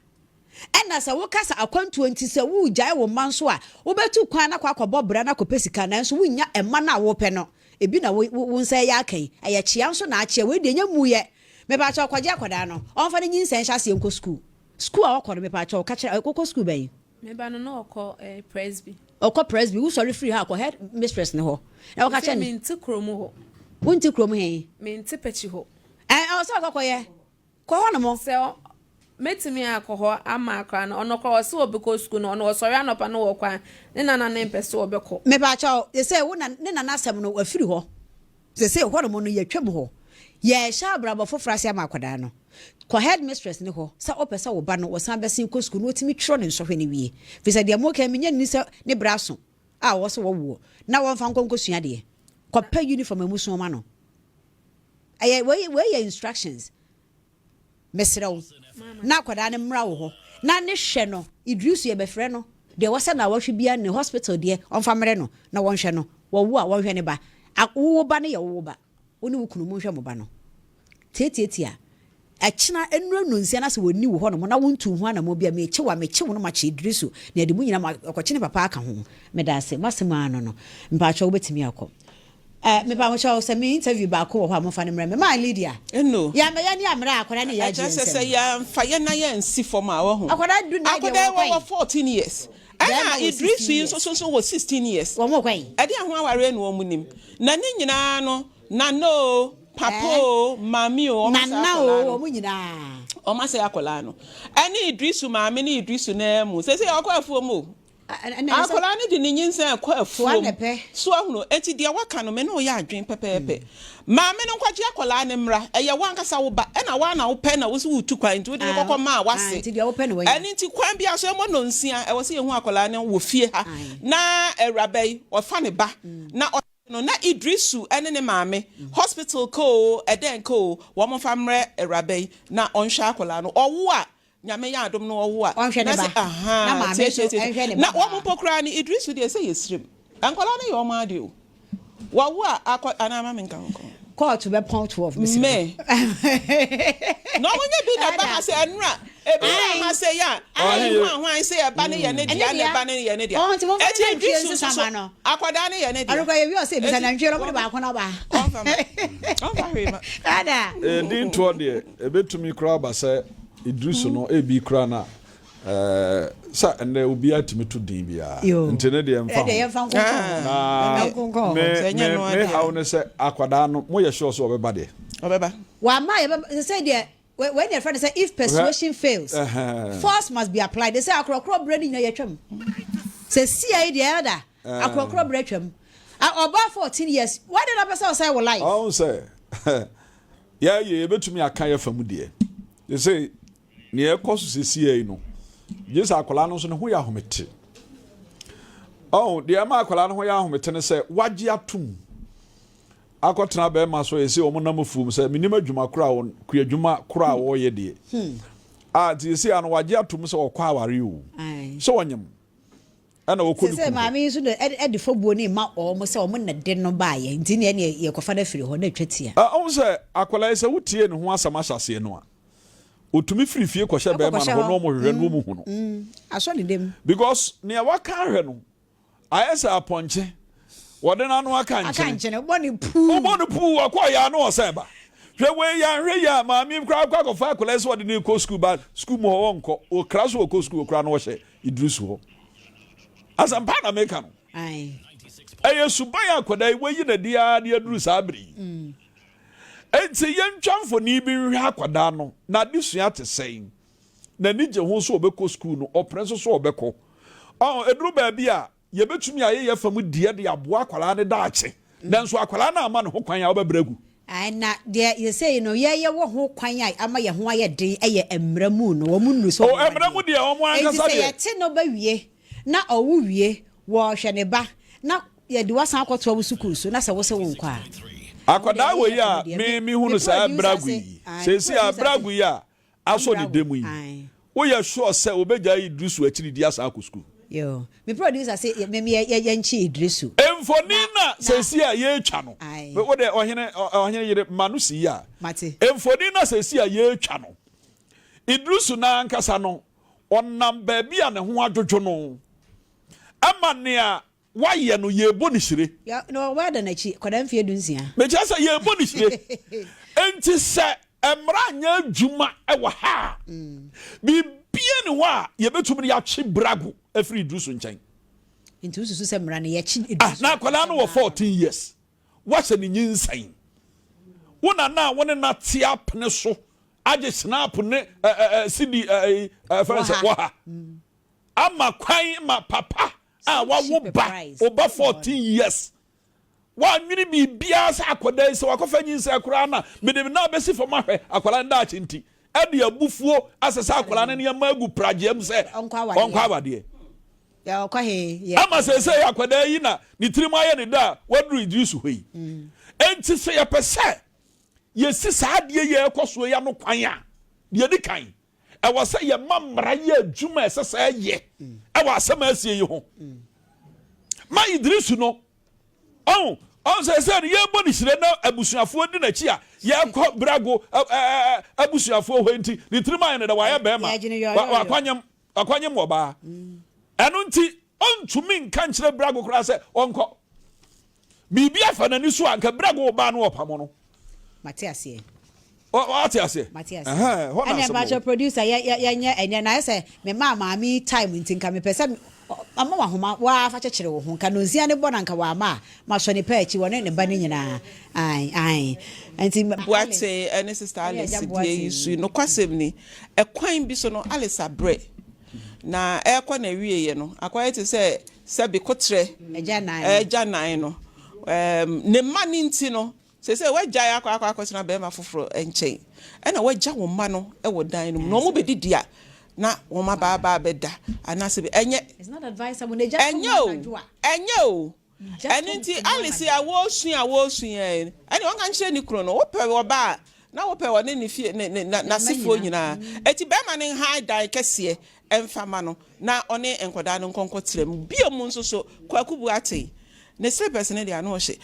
Ɛna sɛ woka sɛ akwantuo nti sɛ woregyae wo mma nso a, wobɛtu kwan na akɔ akɔbɔ bra na akɔpɛ sika nanso wonnya mma no a worepɛ no. Ebi na wo wo wo nsa reyɛ aka yi. Ɛyɛ kyea nso na akyea. Wei deɛ ɛnyɛ mmuiɛ. Mepaakyɛw kɔgye akwadaa no, ɔmfa ne nyinsɛn nhyɛ aseɛ nkɔ sukuu. Sukuu a ɔkɔ no mepaakyɛw ka kyerɛ, ɔkɔ sukuu bɛn? Me ba no na ɔkɔ eh, Presby. Ɔkɔ Presby, wo sɔre firi ha kɔ head mistress no hɔ. Na wɔka kyerɛ no. Mente kurom hɔ. Wonte kurom he? Mente Pɛkyi hɔ. Ɛ ɔsɛ ɔkɔ kɔyɛ. Kɔ hɔ nom. Sɛ mɛtumi akɔ hɔ ama akora no, ɔno koraa ɔse ɔbɛkɔ sukuu no, ɔno ɔsɔre anɔpa no wɔkɔ a, ne nana no mpɛ sɛ ɔbɛkɔ. Mepaakyɛw, sesei wo na ne nana asɛm no wafiri hɔ. Sesei hɔ nom no yɛatwam hɔ. Yɛrehyɛ abrabɔ foforɔ ase ama akwadaa no. Kɔ headmistress no hɔ sɛ wopɛ sɛ wo ba no wɔsan bɛsen kɔ sukuu na ɔtumi twerɛ ne nsɔhwɛ no wie. Firi sɛ deɛ moreka yi menya nni sɛ ne berɛ aso a ɔwɔ sɛ wɔwoɔ na wɔmfa nkɔ nkɔsua adeɛ. Kɔpɛ uniform a ɛmu so ma no. Ɛyɛ wei wei yɛ instructions. Mesrɛ wo na akwadaa no mmra wo hɔ na ne hwɛ no. Idrisu yɛbɛfrɛ no deɛ ɛwɔ sɛ naawɔtwe biara ne hospital deɛ ɔmfa mmerɛ no na wɔnhwɛ no. Wɔwo a wɔnhwɛ ne ba. Wo wo ba no yɛ wo wo ba. Wo ne wo kunu monhwɛ mo ba no. Tiatiatia. Ɛkyena nnura nnɔnsia na sɛ wɔnni wo hɔnom na wontuu ho anammɔn bi a, mekye wo a, mekye wo no makye Idrisu na yɛde mo nyinaa ma akɔkye ne papa aka ho. Meda ase. M'asɛm ara no no. Mpakyɛw wobɛtumi akɔ. Eh, mepamokyɛw sɛ me interview baako wɔ hɔ a momfa no mmrɛ me. Maa Lydia. Eno. Yɛama yɛn ani ammrɛ a akwadaa no yɛ agye Ɛkyerɛ yɛn sɛ nsam. sɛ yɛamfa yɛn nan ansi fam a, wahu. Akwadaa du nan deɛ Akwadaa yi wɔwɔ kwan. wɔwɔ 14 years. Ɛna Bɛrima wɔ Idrisu 16 yi years. nso so nso wɔ 16 years. Wɔn wɔ kwan. Ɛdeɛn ho awareɛ na wɔn nim? Na ne nyinaa no, Nana o, Papa Eh? o, Maame o, wɔn asɛe Nana akwadaa o, no. wɔn nyinaa. Wɔn asɛe akwadaa no. Ɛne Idrisu maame ne Idrisu nan mu. Seesei ɔkɔ afuom o. Akwadaa no de ne nyinsɛn kɔ afuom. So ahunu? Enti deɛ waka no, me ne wo yɛ adwene pɛpɛɛpɛ. Maame no nkɔgye akwadaa no mmra. Ɛyɛ wo ankasa wo ba, ɛna wo ara na wopɛ na wo se woretu kwan nti wode no kɔkɔ maa w'ase. Ɛno nti kwan biara so ɛmmɔ nnɔnsia, ɛwɔ sɛ yɛhu akwadaa no wɔ fie ha na awuraba yi ɔfa ne ba na ɔhwɛ no na Idrisu ne ne maame, hospital ka oo, ɛdɛn ka oo, wɔmfa mmrɛ awuraba yi na ɔnhwɛ akwadaa no. Ɔwo a, Nyame yɛ adom no ɔwo a. Ɔnhwɛ ne na ba. sɛ ahaa Na maame tie nso tie tie nhwɛ ne na ba wɔn baa. mpo koraa no Idrisu deɛ sɛ yɛ sirim nkwadaa no yɛ wɔn ade o wɔwo a akɔ anaa ma me nka ho nka ho. Kɔɔto bɛpɔn 12 mesrɛ. Me. Na ɔmo nyɛ bi na ɛba ha sɛ ɛnura ebi na ha sɛ yɛ a ayi hwan hwan sɛ ɛba ne yɛ ne dea na ɛba ne yɛ ne dea. Eti Idrisu nso so akwadaa ne yɛ ne dea. Ɔno kora yɛ wi ɔsɛ ebisa nantwie no ɔmo de baako na ba. Ɔnfa ma ɔnfa hwee ma. Ada. Edin toɔ deɛ ebetumi koraa aba sɛ Idrisu no ebi koraa na Ɛɛ sɛ ɛnɛ obiara tumi to din biara nti ne deɛ mfa ho na me me me haw ne sɛ akwadaa no mo yɛ sure sɛ ɔbɛba deɛ. Ɔbɛba. Wama yɛbɛba sɛ deɛ wei na yɛfrɛ no sɛ if persuasion fails force must be applied sɛ akorɔkorɔ berɛ no nyina yɛtwam sɛ sia yi deɛ ɛda akorɔkorɔ berɛ twam ɔbaa 14 years wade na pɛ sɛ ɔsɛe wo life. Ɔn sɛ yɛyɛ yɛbɛtumi aka yɛ fa mu deɛ sɛ Nea ɛrekɔ so seesei yi no, gye sɛ akwadaa no nso ne ho yɛ ahomete. Ɔho, deɛ ɛma akwadaa no ho yɛ ahomete ne sɛ wagye atom akɔtena bɛrima so ɛsɛ wɔn nam afuom sɛ menim adwuma koro a wɔn kuadwuma koro a wɔreyɛ deɛ. Hmm. A nti seesei ano wagye atom sɛ ɔkɔ aware o. Sɛ ɔnyem. Ɛna ɔkɔ ne kunu hɔ. Maame yi nso de ɛde fɔbuo no rema wɔn sɛ wɔn na de no baeɛ nti neɛ neɛ yɛkɔfa no afiri hɔ na atwa tia. Ɔhu sɛ akwadaa yi sɛ wotie ne ho asɛm ahyɛaseɛ no a, ɔtumi firi fie kɔhyɛ bɛrima no hɔ na wɔn hwehwɛ no wɔn hu no. Asɔ ne dam. Because nea waka ahwɛ no ayɛ sɛ apɔnkye wɔde n'ano aka nkyene. Aka nkyene wobɔ no puu. Wobɔ no puu ɔkɔ yɛ ano ɔsɛn ba. Hwɛ wei yɛanhwɛ yie a maame yi koraa kɔ akɔfa akwadaa yi sɛ ɔde no rekɔ sukuu ba sukuu mu hɔ ɔnkɔ ɔkra so ɔkɔ sukuu ɔkora no ɔhyɛ Idrisu hɔ. Asɛmpa na meka no. Ɛyɛ suban a akwadaa yi wayi n'adi ara de aduru saa bere yi. Mm. Enti yɛntwa mfoni bi nhwɛ akwadaa no, n'adesua te sɛn? N'ani gye ho sɛ ɔbɛkɔ sukuu no, ɔpene nso sɛ ɔbɛkɔ. Ɔn, ɛduru baabi a, yɛbɛtumi ayɛ yɛn fam deɛ de aboa akwadaa no daakye. Nanso akwadaa no amma ne ho kwan a, wobɛbrɛ agu. Ae, na deɛ seesei no yɛyɛ wɔ ho kwan a ama yɛn ho ayɛ den yɛ mmara mu no, wɔn nnuru sɛ Oh, wɔn mmara mu adeɛ. deɛ, wɔn Enti ankasa sɛ deɛ. yɛte no ba wie, na ɔwo wie, wɔhwɛ ne ba, na yɛde wo asan akɔtoa wo sukuu so, na sɛ wose wonkɔ a, ɛno deɛ Akwadaa yɛyɛ wei fam a deɛ. me Me, mehu me no saa producer berɛ agu se, yi, ae, me seesei a producer berɛ se, agu yi a asɔ ne Ambrado, dam yi, ae. woyɛ sure sɛ ɔbɛgyae Idrisu akyiri di asan akɔ sukuu? Yoo, me producer se yɛ, me, yɛ, yɛ, yɛnkye Idrisu. Mfoni Na, no a na, seesei a yɛretwa no, ae. wo deɛ ɔhene, ɔhene yere ma no si yi a, Mate. mfoni no a seesei a yɛretwa no, Idrisu no ankasa no, ɔnam baabi a ne ho adwodwo no, ɛma nea Wayɛ no, yɛrebɔ no hyire. Yɛ, na ɔwɔ ada n'akyi, akwadaa mfeɛ dunsia. Mekyerɛ sɛ yɛrebɔ no hyire. Enti sɛ mmara anyɛ adwuma wɔ ha a, biribiara nni hɔ a yɛbɛtumi de atwe Brago afiri Idrisu nkyɛn. Nti wosusu sɛ mmara no yɛkye Idrisu? Ah, na akwadaa no wɔ 14 years. Woahyɛ no nyinsɛn. Wo nana a wo ne no ate apene so agye snap ne CD fɛn sɛ wɔ ha. Ama kwan ma papa a wawo ba oba 14 years wannwene biribiara sɛ akwadaa yi sɛ wakɔfa nyinsɛn koraa na mede me nan bɛsi fam ahwɛ akwadaa no daakye nti ɛde abufuo asesa akwadaa no nneɛma agu pragea mu sɛ ɔnkɔ awadeɛ. Ama seesei akwadaa yi na ne tirim ayɛ ne dɛ a waduru Idrisu hɔ yi. Enti sɛ yɛpɛ sɛ yɛsi saa adeɛ yi a ɛrekɔ soɔ yi ano kwan a, deɛ ɛdi kan, Ɛwɔ sɛ yɛma mmara yɛ adwuma a ɛsɛ sɛ ɛyɛ wɔ asɛm a asie yi ho. Ma Idrisu no, ɔn, ɔn sɛ sɛ no yɛbɔ ne hyire na abusuafoɔ di n'akyi a yɛkɔ brago abusuafoɔ hɔ nti ne tirim ayɛ no dɛ wayɛ bɛrima wakwanyem wakwanyem wɔ baa. Ɛno nti ɔntumi nka nkyerɛ brago koraa sɛ ɔnkɔ. Biribi afa n'ani so a, anka bere a wɔ baa no ɔpamo no. Mate aseɛ. Wate aseɛ? Mate aseɛ. Ɛhɛn, hɔ na Ɛnna asɛm mpakyɛ wɔ. producer yɛ yɛ yɛnyɛ ɛnyɛ na ayɛ sɛ me maa maame yi time nti nka mepɛ sɛ ama wahoma waa fa kyekyere wo ho nka nonsia ne bɔ na nka wama a masɔ ne pɛ akyi wɔne ne ba no nyinaa ae ae nti Alice Boateng ne Sister ɛne Alice Agya deɛ yi Boateng so yi, nokwasɛm ni, ɛkwan bi so no, Alice abrɛ, na ɛrekɔ n'awieeɛ no, akɔyɛ te sɛ Sɛbe koterɛ agyanan no, ne mma no nti no, seesei woagyae akɔ akɔ akɔtena barima foforɔ nkyɛn, ɛna woagya wo mma no wɔ dan no mu, na wɔbɛdidi a, na wɔn aba aba abɛda, anaasɛ bi, ɛnyɛ, ɛnyɛ o, ɛnyɛ o. Ɛno nti, Alice a wɔresu a wɔresu yi, ɛne ɔnka nkyerɛ ne kunu no, wopɛ ɔbaa a, na wopɛ ɔne ne fie, ne, ne, n'asefoɔ nyinaa. Eti bɛrima no nhan dan kɛseɛ mfa ma no na ɔne nkwadaa no nkɔ nkɔtra mu. Bio mu nso so, Kwaku Boateng, ne slippers no deɛ ano ɔhye.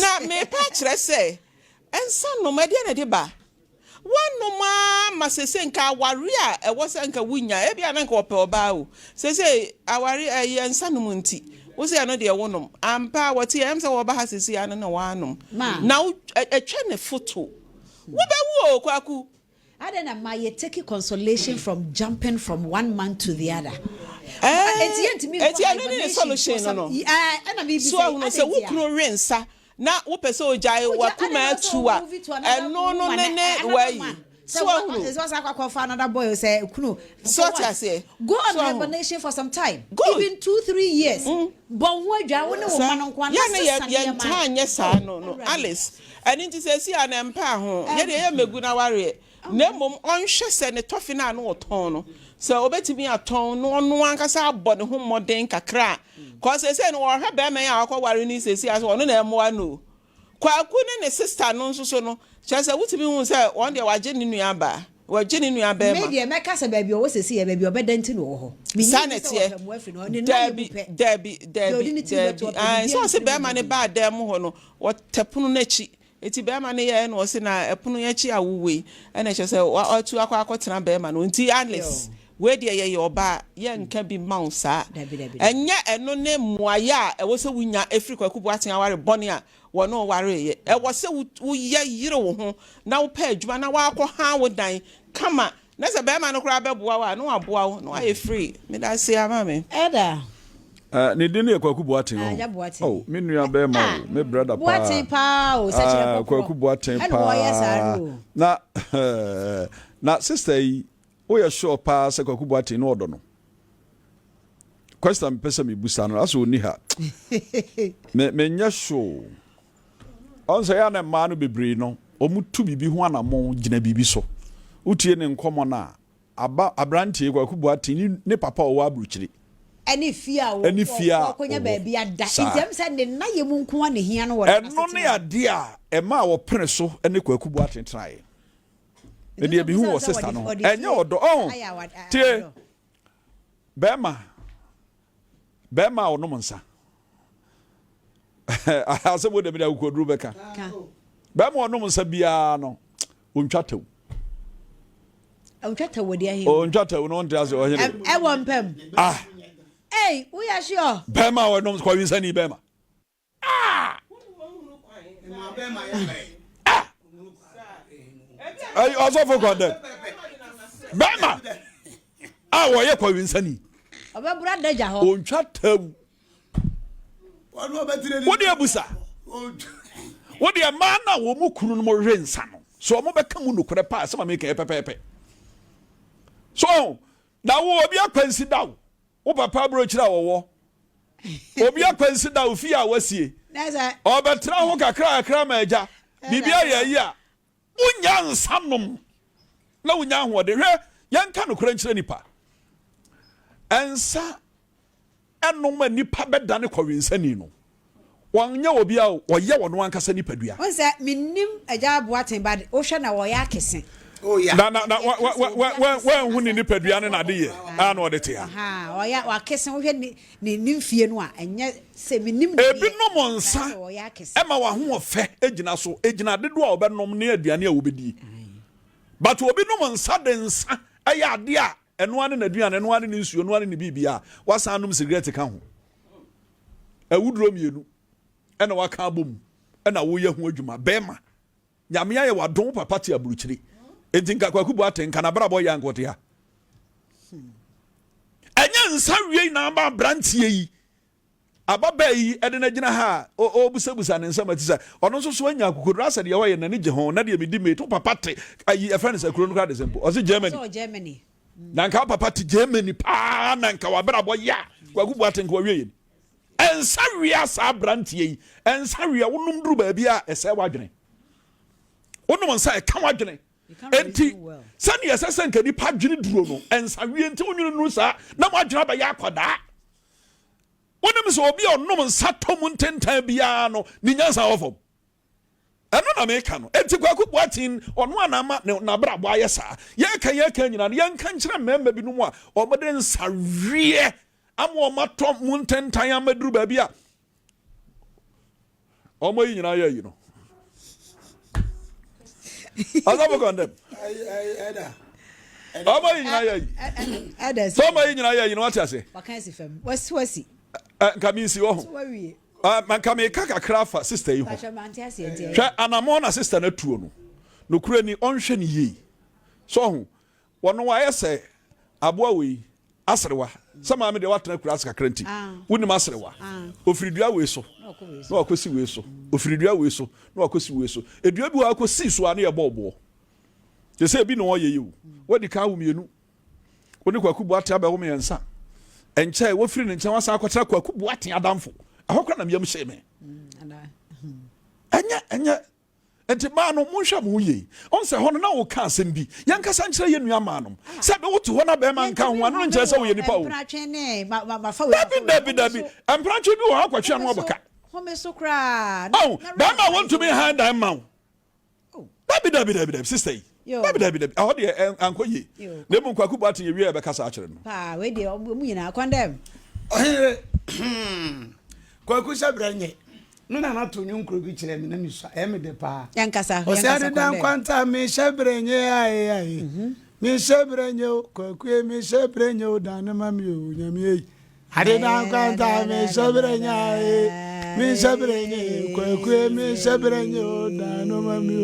Na merepa akyerɛ sɛ, Nsa nom, ɛdeɛn na ɛde ba? Woanom ara ma seesei nka aware a ɛwɔ sɛ nka wonya, ebia na nka wɔpɛ ɔbaa o, seesei aware ɛyɛ nsa nom nti, wo sɛ ɛno deɛ wonom. Ampa wɔte ɛm sɛ wɔba ha seesei ano na woanom. Na wo, ɛtwa ne foto. Wobɛwu o, Kwaku. Adɛn na ma yɛ take consolation from jumping from one man to the other? Enti yɛntumi nkɔ Enti ɛno ne ne hibernation for solution no some no. ɛɛ ɛna mi So bisa yi ahunu adɛn sɛ wo nti a? kunu we nsa na wopɛ sɛ ogyae Ogya w'akoma adɛn na ɔsɛ atu a, ɔ move to another ɛno no woman ne ɛ ne another wayi. man sɛ So wa ahunu? ɔsɛ ɔsan akɔ akɔfa another boy sɛ kunu So for ɔte what? aseɛ? Go on So ahunu? hibernation for some time Good. even 2 3 years bɔ wo ho adwaa wo ne wo Saa mma no nko ara yɛ na ne yɛ sesa nneɛma yɛntaa nyɛ saa oh no no Awurade. Alice ɛno nti seesei a na ɛmpaa ho yɛ deɛ yɛ mmɛgu no awareɛ na mmom ɔnhwɛ sɛ ne tɔfe no a na ɔtɔn no sɛ ɔbɛtumi atɔn na ɔno ankasa abɔ ne ho mmɔden kakra a kɔɔ seesei no ɔhwɛ bɛrima yi a wakɔware no yi seesei a sɛ ɔno na ɛmmoa no o Kwaku ne ne sister no nso so no, kyerɛ sɛ wotumi hu sɛ wɔn deɛ wagye ne nua baa, wagye ne nua Me barima. deɛ mɛka sɛ baabi a ɔwɔ seesei yɛ baabi a ɔbɛda nti na ɔwɔ hɔ. Minnye Saa nni na sɛ ɛteɛ. wɔpɛ mmoa afiri ne hɔ. Ne nan yɛ mu Daabi, pɛ. daabi, Deɛ daabi, ɔde ne tiri bɛto daabi. hɔ pɛ, Ae, biribiara sɛ ɔse mfiri mu barima no mma baa dan mu hɔ no, wɔtɛ pono no akyi. Enti barima no yɛɛ na ɔse na ɛpono yi akyi a wowɔ yi, ɛna kyerɛ sɛ watu akɔ akɔtena barima no hɔ. Nti Alice, wei deɛ yɛyɛ ɔbaa, yɛnka bi mma wo saa. Dabi, dabi, dabi. Ɛnyɛ ɛno ne mmuaeɛ a ɛwɔ sɛ wonya firi Kwaku Boateng aware bɔne a wɔne wo wareeɛ. Ɛwɔ sɛ woyɛ yere wo ho na wopɛ adwuma na woakɔ haa wo dan kama na sɛ barima no koraa bɛboa wo a na waboa wo na wayɛ free. Medase aa maame. Elder. Eh, ne din no yɛ Kwaku Boateng Ah, ɔho. Agya Boateng. Oh, me nua bɛrima Ah, o, me brother paa. Boateng paa o, sɛkyerɛ Ah, kɔkorɔ. Kwaku Boateng Ɛna wɔyɛ saa paa. no o. Na, na sister yi, woyɛ sure paa sɛ Kwaku Boateng no ɔdɔ no? Question a mepɛ sɛ mebusa no, asɛ ɔnni ha. Me, menyɛ sure. Ɔn sɛ yɛ a na mmaa no bebree no, wɔtu biribi ho anammɔn gyina biribi so. Wotie ne nkɔmmɔ no a, aba aberanteɛ yi, Kwaku Boateng, ne, ne papa a ɔwɔ aburokyire. Ɛne fie a Ɛne fie a ɔkɔnya ɔwɔ. baabi ada. Saa. Nti ɛm sɛ ne nna yɛ mu nko ara na ehia no wɔ Ɛno ne n'asetena mu. adeɛ a ɛmaa wɔpene so ne Kwaku Boateng tenaeɛ. Nti Medeɛ wosɛ mehu bisa wɔ sɛ sister wɔde no ho. ɔde Ɛnyɛ fie ɔdɔ. Ɔho, ayɛ awa- a- tie, awadɔ. bɛrima, bɛrima a ɔnom nsa. Asɛm wo dɛm de akokoduru bɛka. Bɛrima ɔnom nsa biara no, ontwa taw. Ontwa taw wɔ di ahe? Ontwa taw no ɔnte ase ɔhene. Ɛwɔ mpam. Ah. Ei, woyɛ sure? Bɛrima a ɔnom kɔwinsani bɛrima. Ah! Ah! Ɔsɔfo kɔndɛm. Bɛrima a wɔyɛ kɔwinsani. Ɔbɛbura adagya hɔ. Ontwa taw. Wode abusa. Wode mmaa no a wɔn mu kunu no mo we nsa no. So wɔn bɛka mu nokorɛ paa sɛ ma meka yɛ pɛpɛɛpɛ. So na wo obi akwansi da wo. Wo papa aburokyire a wɔwɔ. Obi akwansi da wo fie a wasie. Ɔbɛtena ho kakra kakra ma agya. Biribi ayɛ ayi a Wonya nsa nom na wonya ahoɔden. Hwɛ, yɛnka nokorɛ nkyerɛ nipa. Nsa nom a nipa bɛdane kɔwensani no, wɔnyɛ obi a ɔyɛ ɔno ankasa nipadua. Wohu sɛ mennim Agya Boateng but wohwɛ na ɔyɛ akese. Na na na wa wa wa wa wanhu ne nipadua ne n'ade yɛ a na ɔde te ha. Ɔyɛ wakese wohwɛ ne Ne ne mfie no a, ɛnyɛ sɛ mennim no deɛ, Ebinom nsa nanso ɔyɛ akɛse. ma w'ahoɔfɛ gyina so, egyina dodoɔ a wɔbɛnom ne aduane a wɔbɛdie. But obi nom nsa de nsa yɛ adeɛ a ɛno ara ne n'aduane, ɛno ara ne ne nsuo, ɛno ara ne ne biribiara. Wasan anom sigaret ka ho. Awuduro mmienu ɛna waka abom ɛna woyɛ ho adwuma. Bɛrima, Nyame ayɛ wadom wo papa te aburukyiri. Enti nka Kwaku Boateng nka n'abrabɔ yɛ anka ɔte ha. Ɛnyɛ nsa wiei na ama aberanteɛ yi ababaa yi de no agyina ha a ɔrebusabusa ne nsɛm a ɛte sɛ ɔno nso so anya akokoduru asɛ deɛ ɔyɛ n'ani gye ho na deɛ medi mate wo papa te ayi ɛfrɛ no sɛ kuro no koraa de sɛ mpo ɔse Germany na nka wo papa te Germany paa na nka wabrabɔ yɛ a Kwaku Boateng nka wawie yɛ ni ɛnsa wia saa aberanteɛ yi ɛnsa wia wonom duru baabi a ɛsɛ wadwene wonom nsa ɛka wadwene Enti, sɛnea ɛsɛ sɛ nka nipa adwene duro no, nsawie nti wonwene nuru saa na mo adwene abɛyɛ akwadaa. Wonim sɛ obi a ɔnom nsa tɔ mu ntentan biara no, ne nyansa wɔ fam. Ɛno na meka no. Enti Kwaku Boateng, ɔno a na ama n'abrabɔ ayɛ saa. Yɛka yɛka nyinaa no, yɛnka nkyerɛ mmarima binom a wɔde nsaweɛ ama wɔn atɔ mu ntentan ama duru baabi a wɔn ayi nyinaa yɛ ayi no. Ɔsɔfo kɔndɛm. Ɔma yi nyinaa yɛ ayi. Sɛ ɔma yi nyinaa yɛ ayi no wate ase. Nka mensi wɔ ho. Nka meka kakra afa sista yi ho. Hwɛ anamɔ na sista no atuo no. Nokorɛ ni ɔnhwɛ ne yie. So ɔho wɔno wayɛ sɛ aboa wei aserewa. Sɛ maame deɛ watena kura ase kakra nti wonim aserewa. Ofiri dua wei so na wakɔsi wei so. Ofiri dua wei so na wakɔsi wei so. Edua bi wɔ akɔsi so a ne yɛ bɔɔ boɔ. Te sɛ ebi na ɔyɛ yi o. Wadi kan awo mmienu. Wo ne Kwaku Boateng abɛwo mmiɛnsa. Ɛnkyɛe wofiri ne nkyɛn wasan akɔtena Kwaku Boateng adamfo. Ɛhɔ koraa na me yam hyee me. Ɛnyɛ ɛnyɛ nti maa no monhwɛ mo ho yie. Ɔn sɛ hɔ no na woka asɛm bi. Yɛnkasa nkyerɛ yɛn nua maa nom. Sɛ bɛ wote hɔ na bɛrima nka ho a, ɛno no nkyerɛ sɛ woyɛ nipa o. Dabi dabi dabi. Mpratwe bi wɔ hɔ akɔtwe ano abɔ ka. Ɔn bɛrima a wɔntumi han dan mma wo. Dabi dabi dabi dabi sister yi. Dabi dabi dabi ɛhɔ deɛ ankɔ yie. Na emu Kwaku Boateng yɛ wie a yɛbɛkasa akyerɛ no. Paa wei deɛ ɔmo nyinaa kɔndɛm. Ɔhene Kwaku hyɛ brɛ nyɛ. Me nana to nwom koro bi kyerɛ me na mesua ɛyɛ me dɛ paa. Yɛnkasa Ɔsɛ yɛnkasa adeda kɔndɛm. nkwanta mehyɛ brɛ nyɛ ae ae. Mehyɛ brɛ nyɛ o Kwaku e mehyɛ brɛ nyɛ o dane ma me o Nyame ei. Adeda nkwanta mehyɛ brɛ nyɛ ae mehyɛ brɛ nyɛ Kwaku e mehyɛ brɛ nyɛ o dane ma me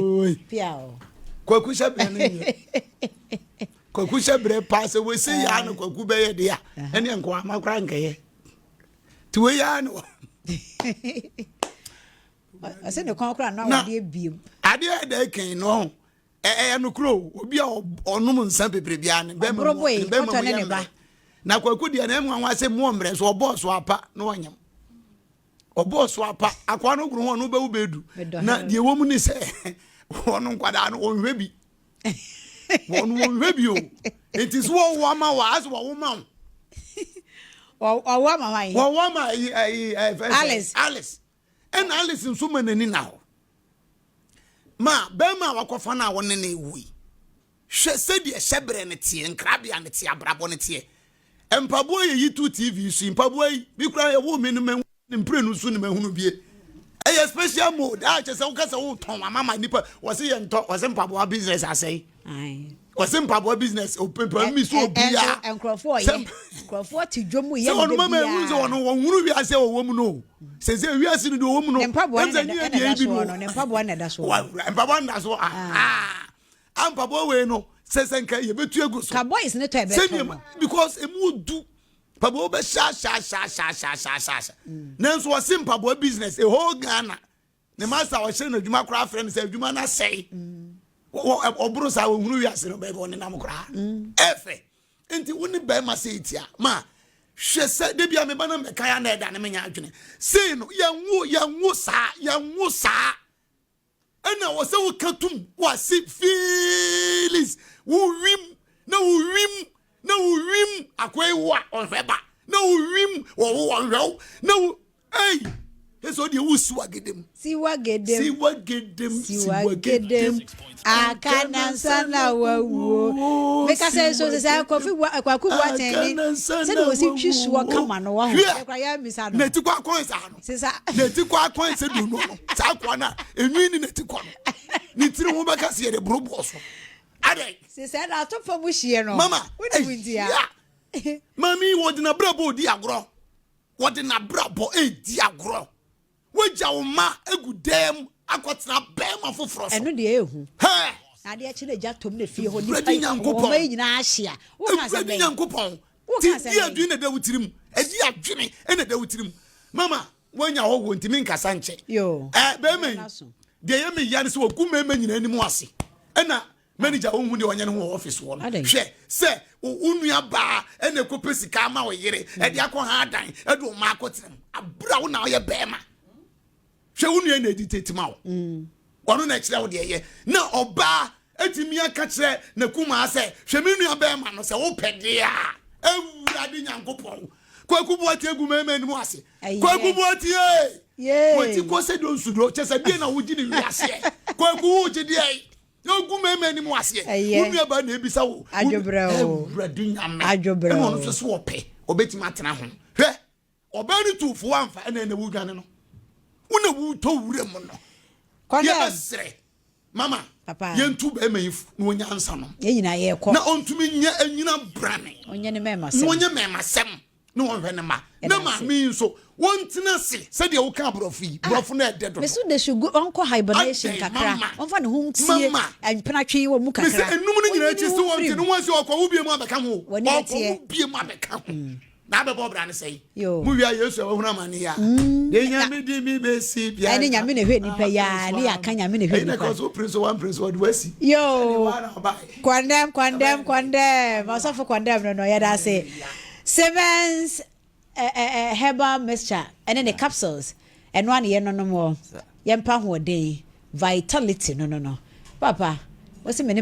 o. Pia o. Kwaku hyɛ brɛ no nyɛ. Kwaku hyɛ brɛ paa sɛ wɔsi yɛ ano Kwaku bɛyɛ deɛ a ɛne nkoa ama koraa nkɛyɛ. Ti wei yɛ ano. Ɔsɛ ne kɔn koraa no awadeɛ biem. Adeɛ ɛda ɛkɛn no ɛyɛ nokorɛ o obi a ɔnom nsa bebree biara ne bɛma mu ne bɛma mu yɛ mmerɛ na kwaku deɛ na ɛmu anwa sɛ mu ɔmmerɛ so ɔbɔɔ so apa na ɔnyam ɔbɔɔ so apa akoa no goro ho ɔno bɛwu bɛdu na deɛ wɔ mu ne sɛ ɔno nkwadaa no ɔnhwɛ bi wɔn wɔnhwɛ bi o nti so wɔwɔ ama wɔ asɛ wɔwo ma wo wɔwɔ ama hwan wɔwɔ ama ayi ayi ɛfɛ Alice Alice Ɛna Alice nso ma n'ani na hɔ ma bɛrima a wakɔfa no a wɔne no rewo yi. Hwɛ sɛdeɛ hyɛberɛ no teɛ, nkrabea no teɛ, abrabɔ no teɛ. Mpaboa yɛ yi to TV so yi, mpaboa yi, me kura ɛwɔ me no mahu ne mprenu so ne mahunu bie. Ɛyɛ special mode a kyɛ sɛ woka sɛ wotɔn ama ma nipa wɔse yɛntɔ wɔse mpaboa business asɛe. Wɔse mpaboa business ɔpɛpɛ mi so obiara. Nkurɔfoɔ yɛ nkurɔfoɔ te dwom yɛ sɛ wɔn mama ehu sɛ wɔn wɔn hunu wiase a wɔwɔ mu no sɛ sɛ wiase no deɛ wɔwɔ mu no ne mpaboa na ɛda soɔ no ne mpaboa na ɛda soɔ mpaboa na ɛda soɔ ah ah mpaboa wei no sɛ sɛ nka yɛbɛtu egu so ka boys ne tɔ ɛbɛtɔ no because emu du mpaboa bɛ hyɛ hyɛ hyɛ hyɛ hyɛ hyɛ hyɛ nanso wɔsi mpaboa business a whole Ghana. Ne master a ɔhyɛ no adwuma koraa frɛ no sɛ adwuma no asɛe. Ɔboro saa ɔhunu wiase no baabi ɔnenam koraa. Ɛfɛ. Nti wo ne bɛrima sɛ etia ma hwɛ sɛ da bi a meba na mɛka ya na ɛda ne menya adwene. Sei no yɛnwo yɛnwo saa yɛnwo saa. Ɛna wɔ sɛ woka tum wase feelings wo wim na wo wim na wo wim akoa yi wo a ɔhwɛ ba na wo wim wɔwo ɔhwɛ wo na wo Ei! Eso deɛ wo siwa gedem. Siwa gedem. Siwa gedem. Siwa gedem. Aka nansa na wawuo. Meka sɛ nso sɛ sɛ Kofi Kwaku Boateng ne sɛdeɛ wɔsi twi soɔ kama no wahu. Ɛkura yɛ misa no. N'ati kɔ akɔn saa no. Sisa. N'ati kɔ akɔn sɛ dono no. Saa akɔa no a enwi ne n'ati kɔ no. Ne tiri ho bɛka sɛ yɛde boro boɔ so. Adɛn. Sisa na ato fam hyeɛ no. Mama. Wonim ntia. Mami wɔde n'abrabɔ odi agorɔ. Wɔde n'abrabɔ redi agorɔ. Wagya wo mma agu dan mu akɔtena barima foforɔ so. Ɛno deɛ ɛyɛ hu. Hɛɛ! Na adeɛ kye na gya tom na fie hɔ nipa Awurade yi Nyankopɔn. wɔn mma yi nyinaa ahye a. Woka asɛm Awurade bɛn? Nyankopɔn. Woka Ti asɛm di bɛn? adwene na ɛda wo tirim. Ɛdi adwene na ɛda wo tirim. Mama, woanya hɔhoɔ nti menkasa nkyɛ. Yoo. Ɛɛ, bɛrima yi, Ɛna so. deɛ ɛyɛ me ya ne sɛ wɔgu mmarima nyinaa anim ase. Ɛna Manager a ɔnhu deɛ ɔnyɛ ne ho wɔ office hɔ no, hwɛ sɛ wo nua baa ɛna ɛkɔpɛ sika ama wo yere ɛde akɔ ha adan ɛde wo mma akɔtena mu abere a wo na ɔyɛ bɛrima. Hwɛ wo nua na ɛdi tete ma wo, ɔno na ɛkyerɛ wo deɛ ɛyɛ na ɔbaa ɛtumi aka kyerɛ n'akumaa sɛ hwɛ me nua bɛrima no sɛ wopɛ deɛ a awurade Nyankopɔn Kwaku Boakye agu mmarima anim ase. Kwaku Boakye! Wɔti kɔ sɛ donsudo kyɛ sɛ deɛ na wogye ne wiaseɛ. Kwaku wogye deɛ Na ogu mmarima anim aseɛ. Wo nuabaa na ebisa wo. Adwobrɛ o. Awurade Nyame. Adwobrɛ o. Ɛna ɔno nso so ɔpɛ. Ɔbɛtumi atena ho. Hwɛ, ɔbaa no tu fo amfa ɛna ɛna wodwane no. Wo na wotɔ wura mu no. Kɔdɛm. Yɛbɛsrɛ. Mama, Papa. Yɛntu bɛrima yi fo na ɔnya nsa nom. Yɛn nyinaa yɛrekɔ. Na ɔntumi nyɛ anyina brane. Ɔnyɛ ne mmarima sɛm. Na ɔnyɛ mmarima sɛm na ɔnhwɛ ne mma. Na maame yi nso wɔntena ase sɛdeɛ woka aborɔfo yi. Ah, Borɔfo no ɛdɛ dodo. Me so they should go ɔnkɔ hibernation Adɛn, kakra. mama. Ɔmfa ne ho nsie Mama. mpenatwe wɔ mu kakra. Mesɛ enum no nyinaa akyi Ɔnyi ne so ho wɔnte mfiri ne mu. ho ase ɔkɔ wo bie mu abɛka ho. W'ani Ɔkɔ bɛteɛ. wo bie mu abɛka ho. Na abɛbɔ ɔbra ne sɛe. Yo. Mo wia Yesu a wahunu amane yi a. De nyame di mi besi biara. Ɛne nyame na ɛhwɛ nipa yi a, ne yɛaka nyame na ɛhwɛ Ɛyi na nipa. ɛkɔ so pere so wampere so ɔde wasi. Yo. Ɛne waa na ɔbaeɛ. Condemn, condemn, condemn. Ɔsɔfo condemn no no, yɛda ase. Siemens eh, eh, eh, herbal mixture ɛne ne capsules ɛno a ne yɛnonom wɔ yɛmpa ahoɔden vitality no no no. Papa, wosi me ne.